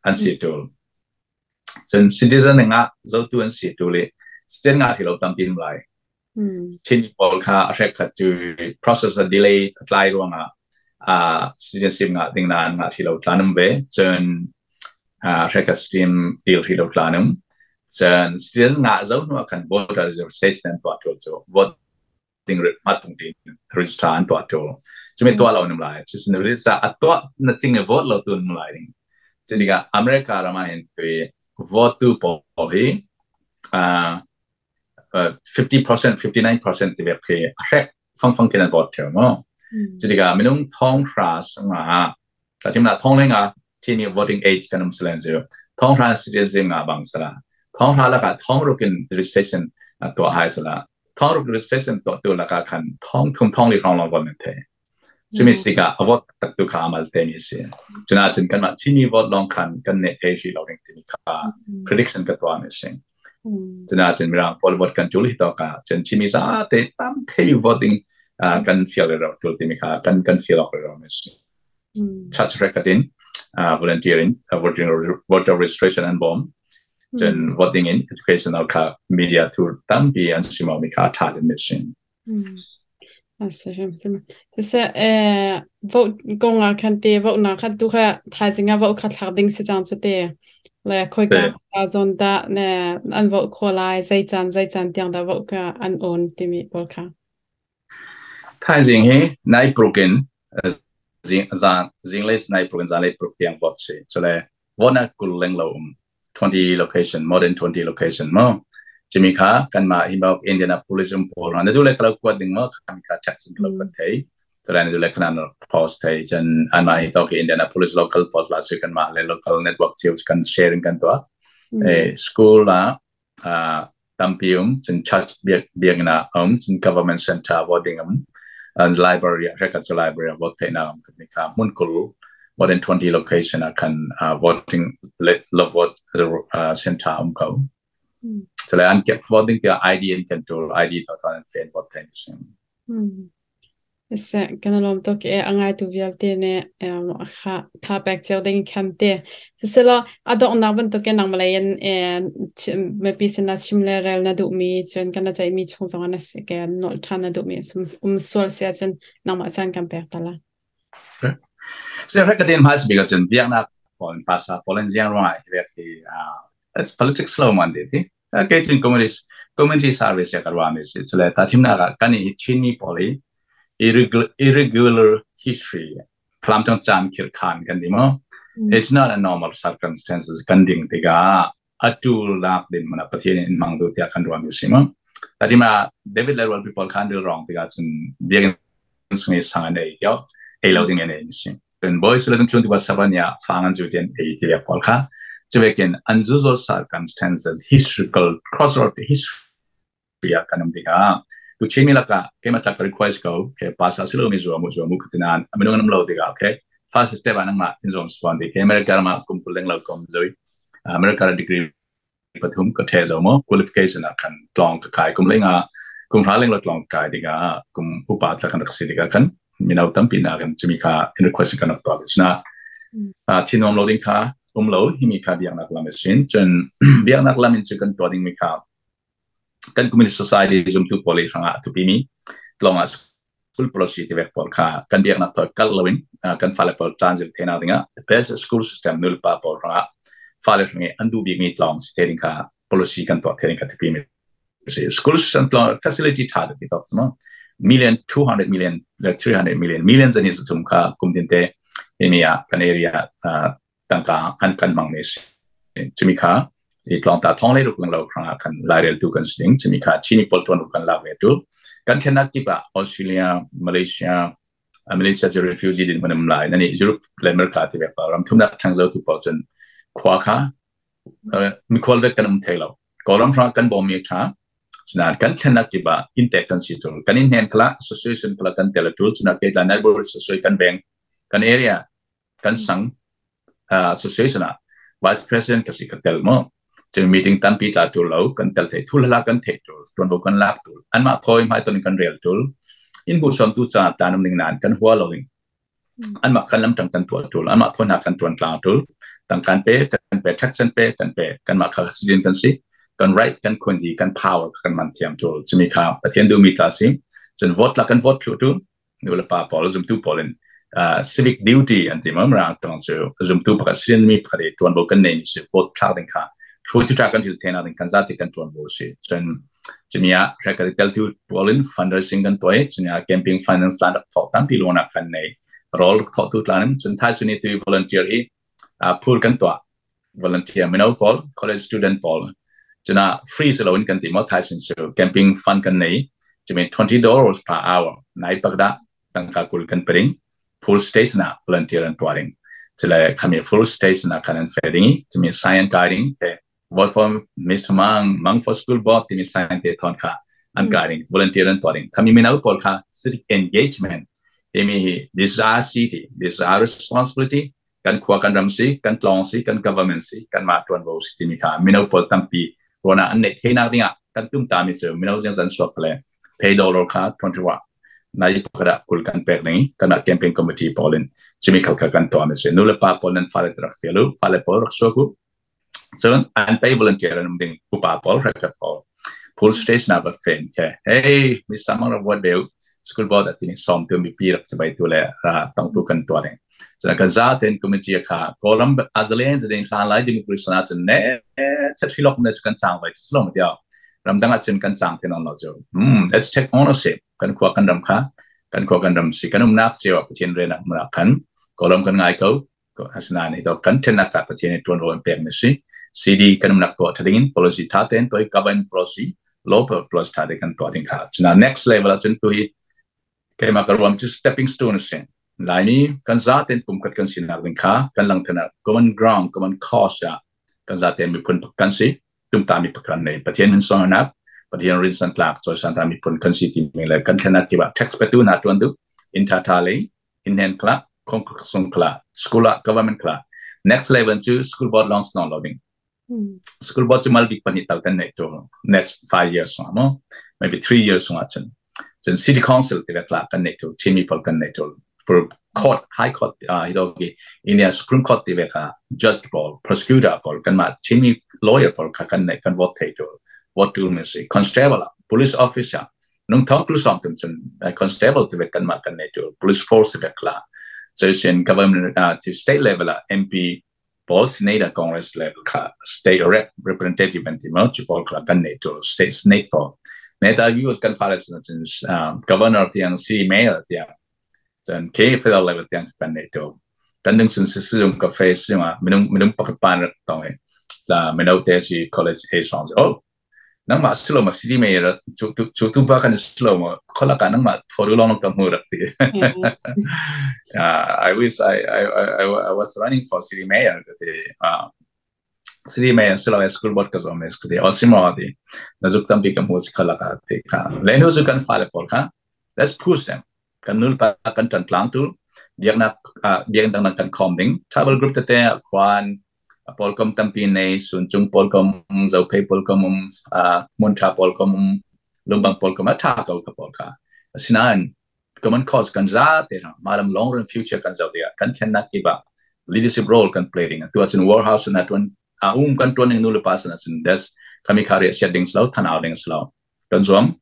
an si tu cun citizen nga zo tu an si tu le citizen nga hi lo tam pin lai Chin pawl kha a hrek khat cu process a delay tlai ruangah a citizenship nga ding na nga thi lo tlanum ve cun hrek khat stream deal thi lo tlanum cun citizen nga zo nu kan voter registration tuah tu cu voting matung tin register an tuah tu cumi tuah lo num lai cu sin register a tuah na ching vote lo tu num lai ding cunika America rama hin tui vote tu pawl hi 50% 59% ti vek khi a hrek fang fang kin an vote theo mo cutika minung thong hra sanga ta tim na thong lenga Chinmi voting age kan um selen cu thonghra citizen nga bang sala thonghra laka thongruk in registration tuah hai sala thongruk registration tuah tu laka khan thong thum thong li rong long von the chumi sika a vote tak tu kha amal te mi si chuna cun kan mah Chinmi vote long khan kan ne the hi lo ring ti mi kha prediction ka tuah mi si. Chuna cun mirang pawl vote kan tul hi to ka cun Chinmi za te tam the voting kan fial ro tul ti mi kha kan fial ok ro mi si. Church record in volunteer in voting, voter registration an bawm, cun voting in educational kha media tour tampi an simo mi kha tha in mission. Siseh, vote kong ah khan te vote na khan tu kha thaizing ah vote kha thlak ding si cang cu te le khoika ka zawn dah ne an vote kho lai, zei caan zei caan tiang dah vote ka an on timi pawl kha. Thaizing hi nai pruk in zing zan zinglei nai pruk in zanlei pruk tiang vote si chule vote na kul leng lo um 20 location, more than 20 location mo. Chimi kha kanmah hi bak Indianapolis um pawl na du le kalo kuat ding mo kan kha tax in kalo kuat thei chule na du le kana no post thei chan anmah hi to ki Indianapolis local post la su kanmah le local network chiu kan sharing kan to e school la tampi um cun church biak biakinn ah um cun government center voting um and library record cu library ah vote theihnak um kan kha hmun 20 more than 20 location ah khan voting le vote center um ko. So le an ke voting tiah ID in kan tul ID to an fen vote thein sim. Siseh, kan i lawm tuk i a ngaitu vialte nih kha tha pek cio ding khan ti. Siselaw a donghnak bantukin nangmah lei in mipi sinah chim le rel na duhmi, cun kan na ceihmi chung zongah na si ke nolh ṭhan na duhmi um sual si ahcun nangmah caan kan pek ta la. Siseh, ka tin hmai bik ahcun biaknak pawl pasa pawl in ziang ruangah hi vek hi it's politics lo man ti. Kei cun communist community service ka ruah mi si. Sile ta thimnak ah kan i Chinmi pawl hi irregular history Falam tang caan khir khan kan ti mo. It's not a normal circumstances kan ding tikah atu lak din mana Pathian in mang du tiah kan ruah mi si mo. Tatima David le rual people khan dil wrong tikah cun biakinn sung i sang an ei tio ei lo ding an ei si. Cun boys le tlun tiwa sabania fang an zu tian ei ti pawl kha cuvekin unusual circumstances, historical crossroad history ah kan um tikah tu Chinmi laka keimah tak request ko ke pasal silo mi zuamu zuamu katinan aminung an um lo tikah, okay, first step ah nangmah in zuam suan ti ke America rama kum kul leng lo kom zoi America degree pathum ka the zo mo qualification ah khan tlong ka kai kum lenga kum hra leng lo tlong kai tikah kum upa tla kan rak si tikah kan mino tampi na kan chimi kha in request kan rak tuah sina thinom lo ding kha um lo himi kha biaknak lam sin cun biaknak lam in cu kan tuah ding mi kha kan community society zumtu pawl i hrangah tupi mi tlong ah school policy ti vek pawl kha kan biaknak thoi kal loin kan fale pawl caan zil thena dingah the best school system nul pa pawl hrangah fale hrangi an duh bik mi tlong si te ding kha policy kan tuah the ding kha tupi mi si. School system facility tha ti tok mo million 200 million 300 million millions ani thum kha kum din te emi a kan area tangka an kan mang mi si. Chumi kha i tlong ta thong le ruk lang lo khranga kan lairel tu kan sing chumi kha Chini pol tuan kan lak ve tu kan thenak kipa Australia, Malaysia, Malaysia chu refugee din manam lai nani Europe le America ti ve pa ram thumnak thang zo tu pa chun khwa kha mikhual vek kan um thei lo kolam ra kan bom mi tha sinan kan thlenak kiba intake kan si tul kan in hen khala association khala kan tel tul chuna ke la neighbor association kan bank kan area kan sang association ah vice president ka si ka tel mo chung meeting tampi tla tul lo kan tel thei thul la kan thei tul tuan bo kan lak tul an ma thoi mai ton kan rel tul in bu som tu cha tanum ning nan kan hua lo ning an ma kan lam tang kan tuan tul an ma thon ha kan tuan tlang tul tang kan pe kan pe tax kan pe kan pe kan ma kha citizen kan si kan right kan khun di kan power kan man thiam tul chumi kha Pathian du mi ta si chun vote la kan vote thu tu nu le pa pawl zumtu pawl in civic duty an ti mam ra tong chu zumtu pakhat sin mi pakhat i tuan bo kan nei mi si vote thlak ding kha hruai tu ta kan thil thena ding kan zati kan tuan bo si. Chun chumia rekal tel tu polin fundraising kan toy chunya camping finance lan rak thok tam pi lona kan nei rol thok tu tlanim chun thai suni tu volunteer hi pool kan to volunteer mino pawl college student pawl chuna free silo in kan ti mo thai sin su camping fund kan nei chumi $20 per hour nai pakda tangka kul kan pering pool station ah volunteer an tuaring. Chile khami full station ah khan an fe ding i chumi sign guiding ke vote for Mr. Mang Mang for school board timi sign te thon kha an guiding volunteer an tuah ding khami mino pawl kha civic engagement timi hi this is our city, this is our responsibility, kan khua kan ram si, kan tlawng si, kan government si, kan mah tuanvo si timi kha mino pawl tampi ruana an neih theinak dingah kan tum ta mi cu mino zing zan suak le pay dollar kha 21 nai pakhat ah kul kan pek ding kana campaign committee pawl in chimi khal kha kan tuah mi si. Nu le pa pawl nan fale rak fialu, fale pawl rak suaku. Cun an pay volunteer an um ding, upa pawl record pawl police station ah va fen ke, "Hey, Mr. Mang, rak vote deu school board," atini som tu mi pi rak chibai tu le ra tong tu kan tuah ding. Cun kan za ten committee kha Kawlram azalen zalen hlan lai democracy na cun ne chat hilok ne kan chang vai slong tiao ramdang ah cun kan chang te non lo chu. Let's take ownership. Kan khua kan ram kha, kan khua kan ram si, kan umnak cheu Pathian re nak mura khan Kawlram kan ngai ko. Asinain hi kan thennak ta Pathian i tuan ro pek mi si CD kan umnak tuah thading in policy tha ten toi government policy, law plus tha te kan tuah ding kha. Chuna next level ah cun tu hi keimah ka ruam cu stepping stone si. Laimi kan za ten pumkhat kan sinak ding kha kan langthana common ground, common cause ah kan za ten miphun kan si tumta mi pakhat nei Pathian min songnak Pathian rin san tlak choi san ta miphun kan si ti mi le kan thlenak kiba tax petu na tuan du in tha tha le in hen kla khong sung kla school ah government kla. Next level chu school board long snow loading school board chu mal bik pani tal kan nei to next 5 years mo, maybe 3 years nga chen chen city council te kla kan nei to chimi pol kan nei to for court, high court, hido ki India Supreme Court te ka judge pol, prosecutor pol, kan ma chimi lawyer pol kha kan nei kan vote thei to vote tu me si constable, police officer nung thong plus song tum chun constable te kan ma kan nei to police force te kla. So sin government to state level MP paul, senator, congress level kha state rep, representative and ti mo chu paul kha kan nei to state senate paul neta yu kan fala sin governor tiang, city mayor tiang, chan ke federal level tiang kan nei to kan ding sun si sum ka face ma minung pakhat pan rak tong e la mino te si college age song. Oh, nangmah silo ma city mayor chu chu tu ba kan silo ma khola ka nangmah for long ka mu rak ti. I wish I was running for city mayor te. City mayor silo school board ka zo me te osimo ti nazuk tam pi ka mu si khala ka te kha le nu zu kan file pol kha. Let's push them. Kan nul pa kan tan tlang tu biak nak biak dang kan khom ding tribal group te te kwan polkom tampi nei sun chung polkom, zo phe polkom, mun tha polkom, lumbang polkom a tha ko ka pol kha. Sinan common cause kan za te na malam long run future kan zo dia kan thlen nak ki ba leadership role kan play ding tu chin warehouse na tuan a kan tuan ning nu le pa sana sin des kami khari sia ding slow than out ding slow kan zom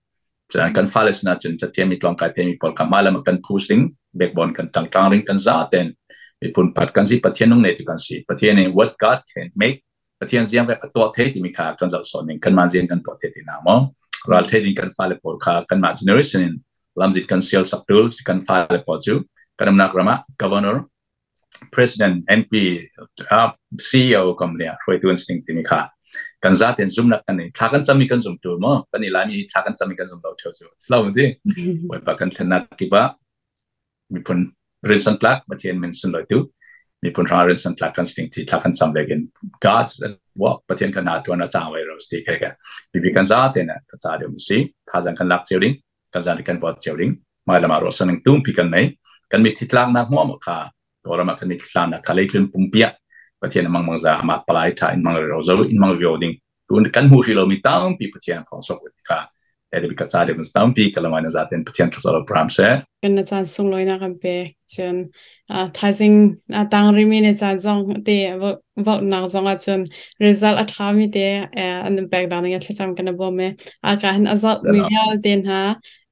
chan kan fales na chin cha mi tlong kai the mi pol ka malam kan push ding backbone kan tang tang ring kan za ten mi pun pat kan si Pathian nung nei tu kan si Pathian in what God can make Pathian ziang ve to the ti mi kha kan zau so ning kan ma ziang kan to the ti na mo ral the ding kan fale pol kha kan ma generation in lamzit kan sial sak tul kan fale pol chu kanam nak rama governor, president, MP, CEO company hroi tuan sing ti mi kha kan za ten zum nak kan ni tha kan chami kan zum tu mo kan ni lami tha kan chami kan zum lo theu chu slow ti wai pa kan thlen nak ki ba mi phun rin san tlak Pathian min sun loi tu mi phun ra rin san tlak kan sing ti tha kan cham lekin God's work Pathian kan na tu na chang wai ro sti ke ke bi bi kan za te na ka cha de si tha jang kan lak cheu ding kan za kan bot cheu ding mai lama ro san tung pi kan nei kan mi thitlak na mo mo kha korama kan mi thlan na khalei tlun pumpia Pathian mang mang za ma palai tha in mang ro zo in mang ro ding tun kan hu ri lo mi tang pi Pathian phong sok kha e de ka cha de tang pi kalama na za ten Pathian thasalo pram se. Kan na caan sunglawi na kan pek cun thaizing tang rimi ne caan zong te vote nak zong ah cun result a ṭha mi te an pek dang ning thlacam kan bawm e a ka hin azau mi vialte hna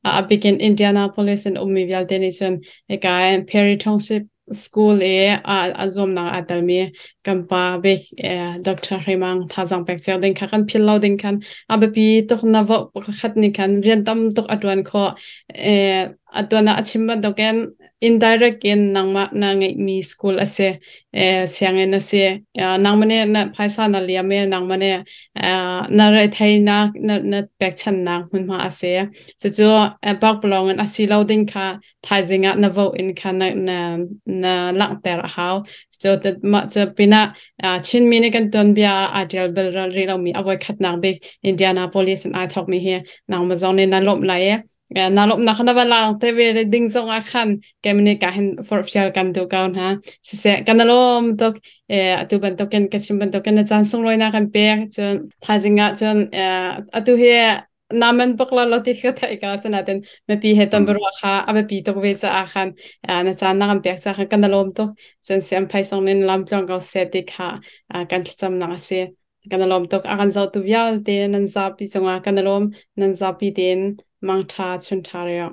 a bikin Indianapolis in ummi vialte nih cun eka Perry Township School e a zuam nak a telmi kan pa bik Dr. Hreimang thazang pek cio ding kha kan phil lo ding khan a biapi tuk. Na vote pakhat ni khan rian tam tuk a tuan kho a tuan a chim bantukin. Indirect in nangmah na ngeihmi school a si, sianginn a si. Nangmah nih na phaisa na liam i nangmah nih na retheihnak na pekchanhnak hmunhma a si. Cucu pakpalawng in a si lo ding kha thaizing ah na vote in kha na langhter a hau. Cu mah cu pinah Chinmi nih kan tuanbia ah aa ṭial bal rih lomi a voikhatnak bik Indianapolis in aa thawkmi hi nangmah zong nih na lawmh lai i na lawmhnak kha na va lang te ve ding zong ah khan keimah ka hin forhfial kan duh ko hna. Siseh, kan lawm tuk. Atu bantukin ka chim bantukin na caan sunglawi na kan pek. Cun thaizing ah cun atu hi naman bak la lo ti kha thai ka sanaten mipi he ton barua kha a biapi tuk ve caah khan na caan na kan pek ca khan kan lawm tuk. Cun siam phaisong nin lam tluang ko seh ti kha kan thlacamnak a si. Kan i lawm tuk. A kan zohtu vialte nan zapi cungah kan i lawm. Nan zapi tein mangṭha chunṭha rih.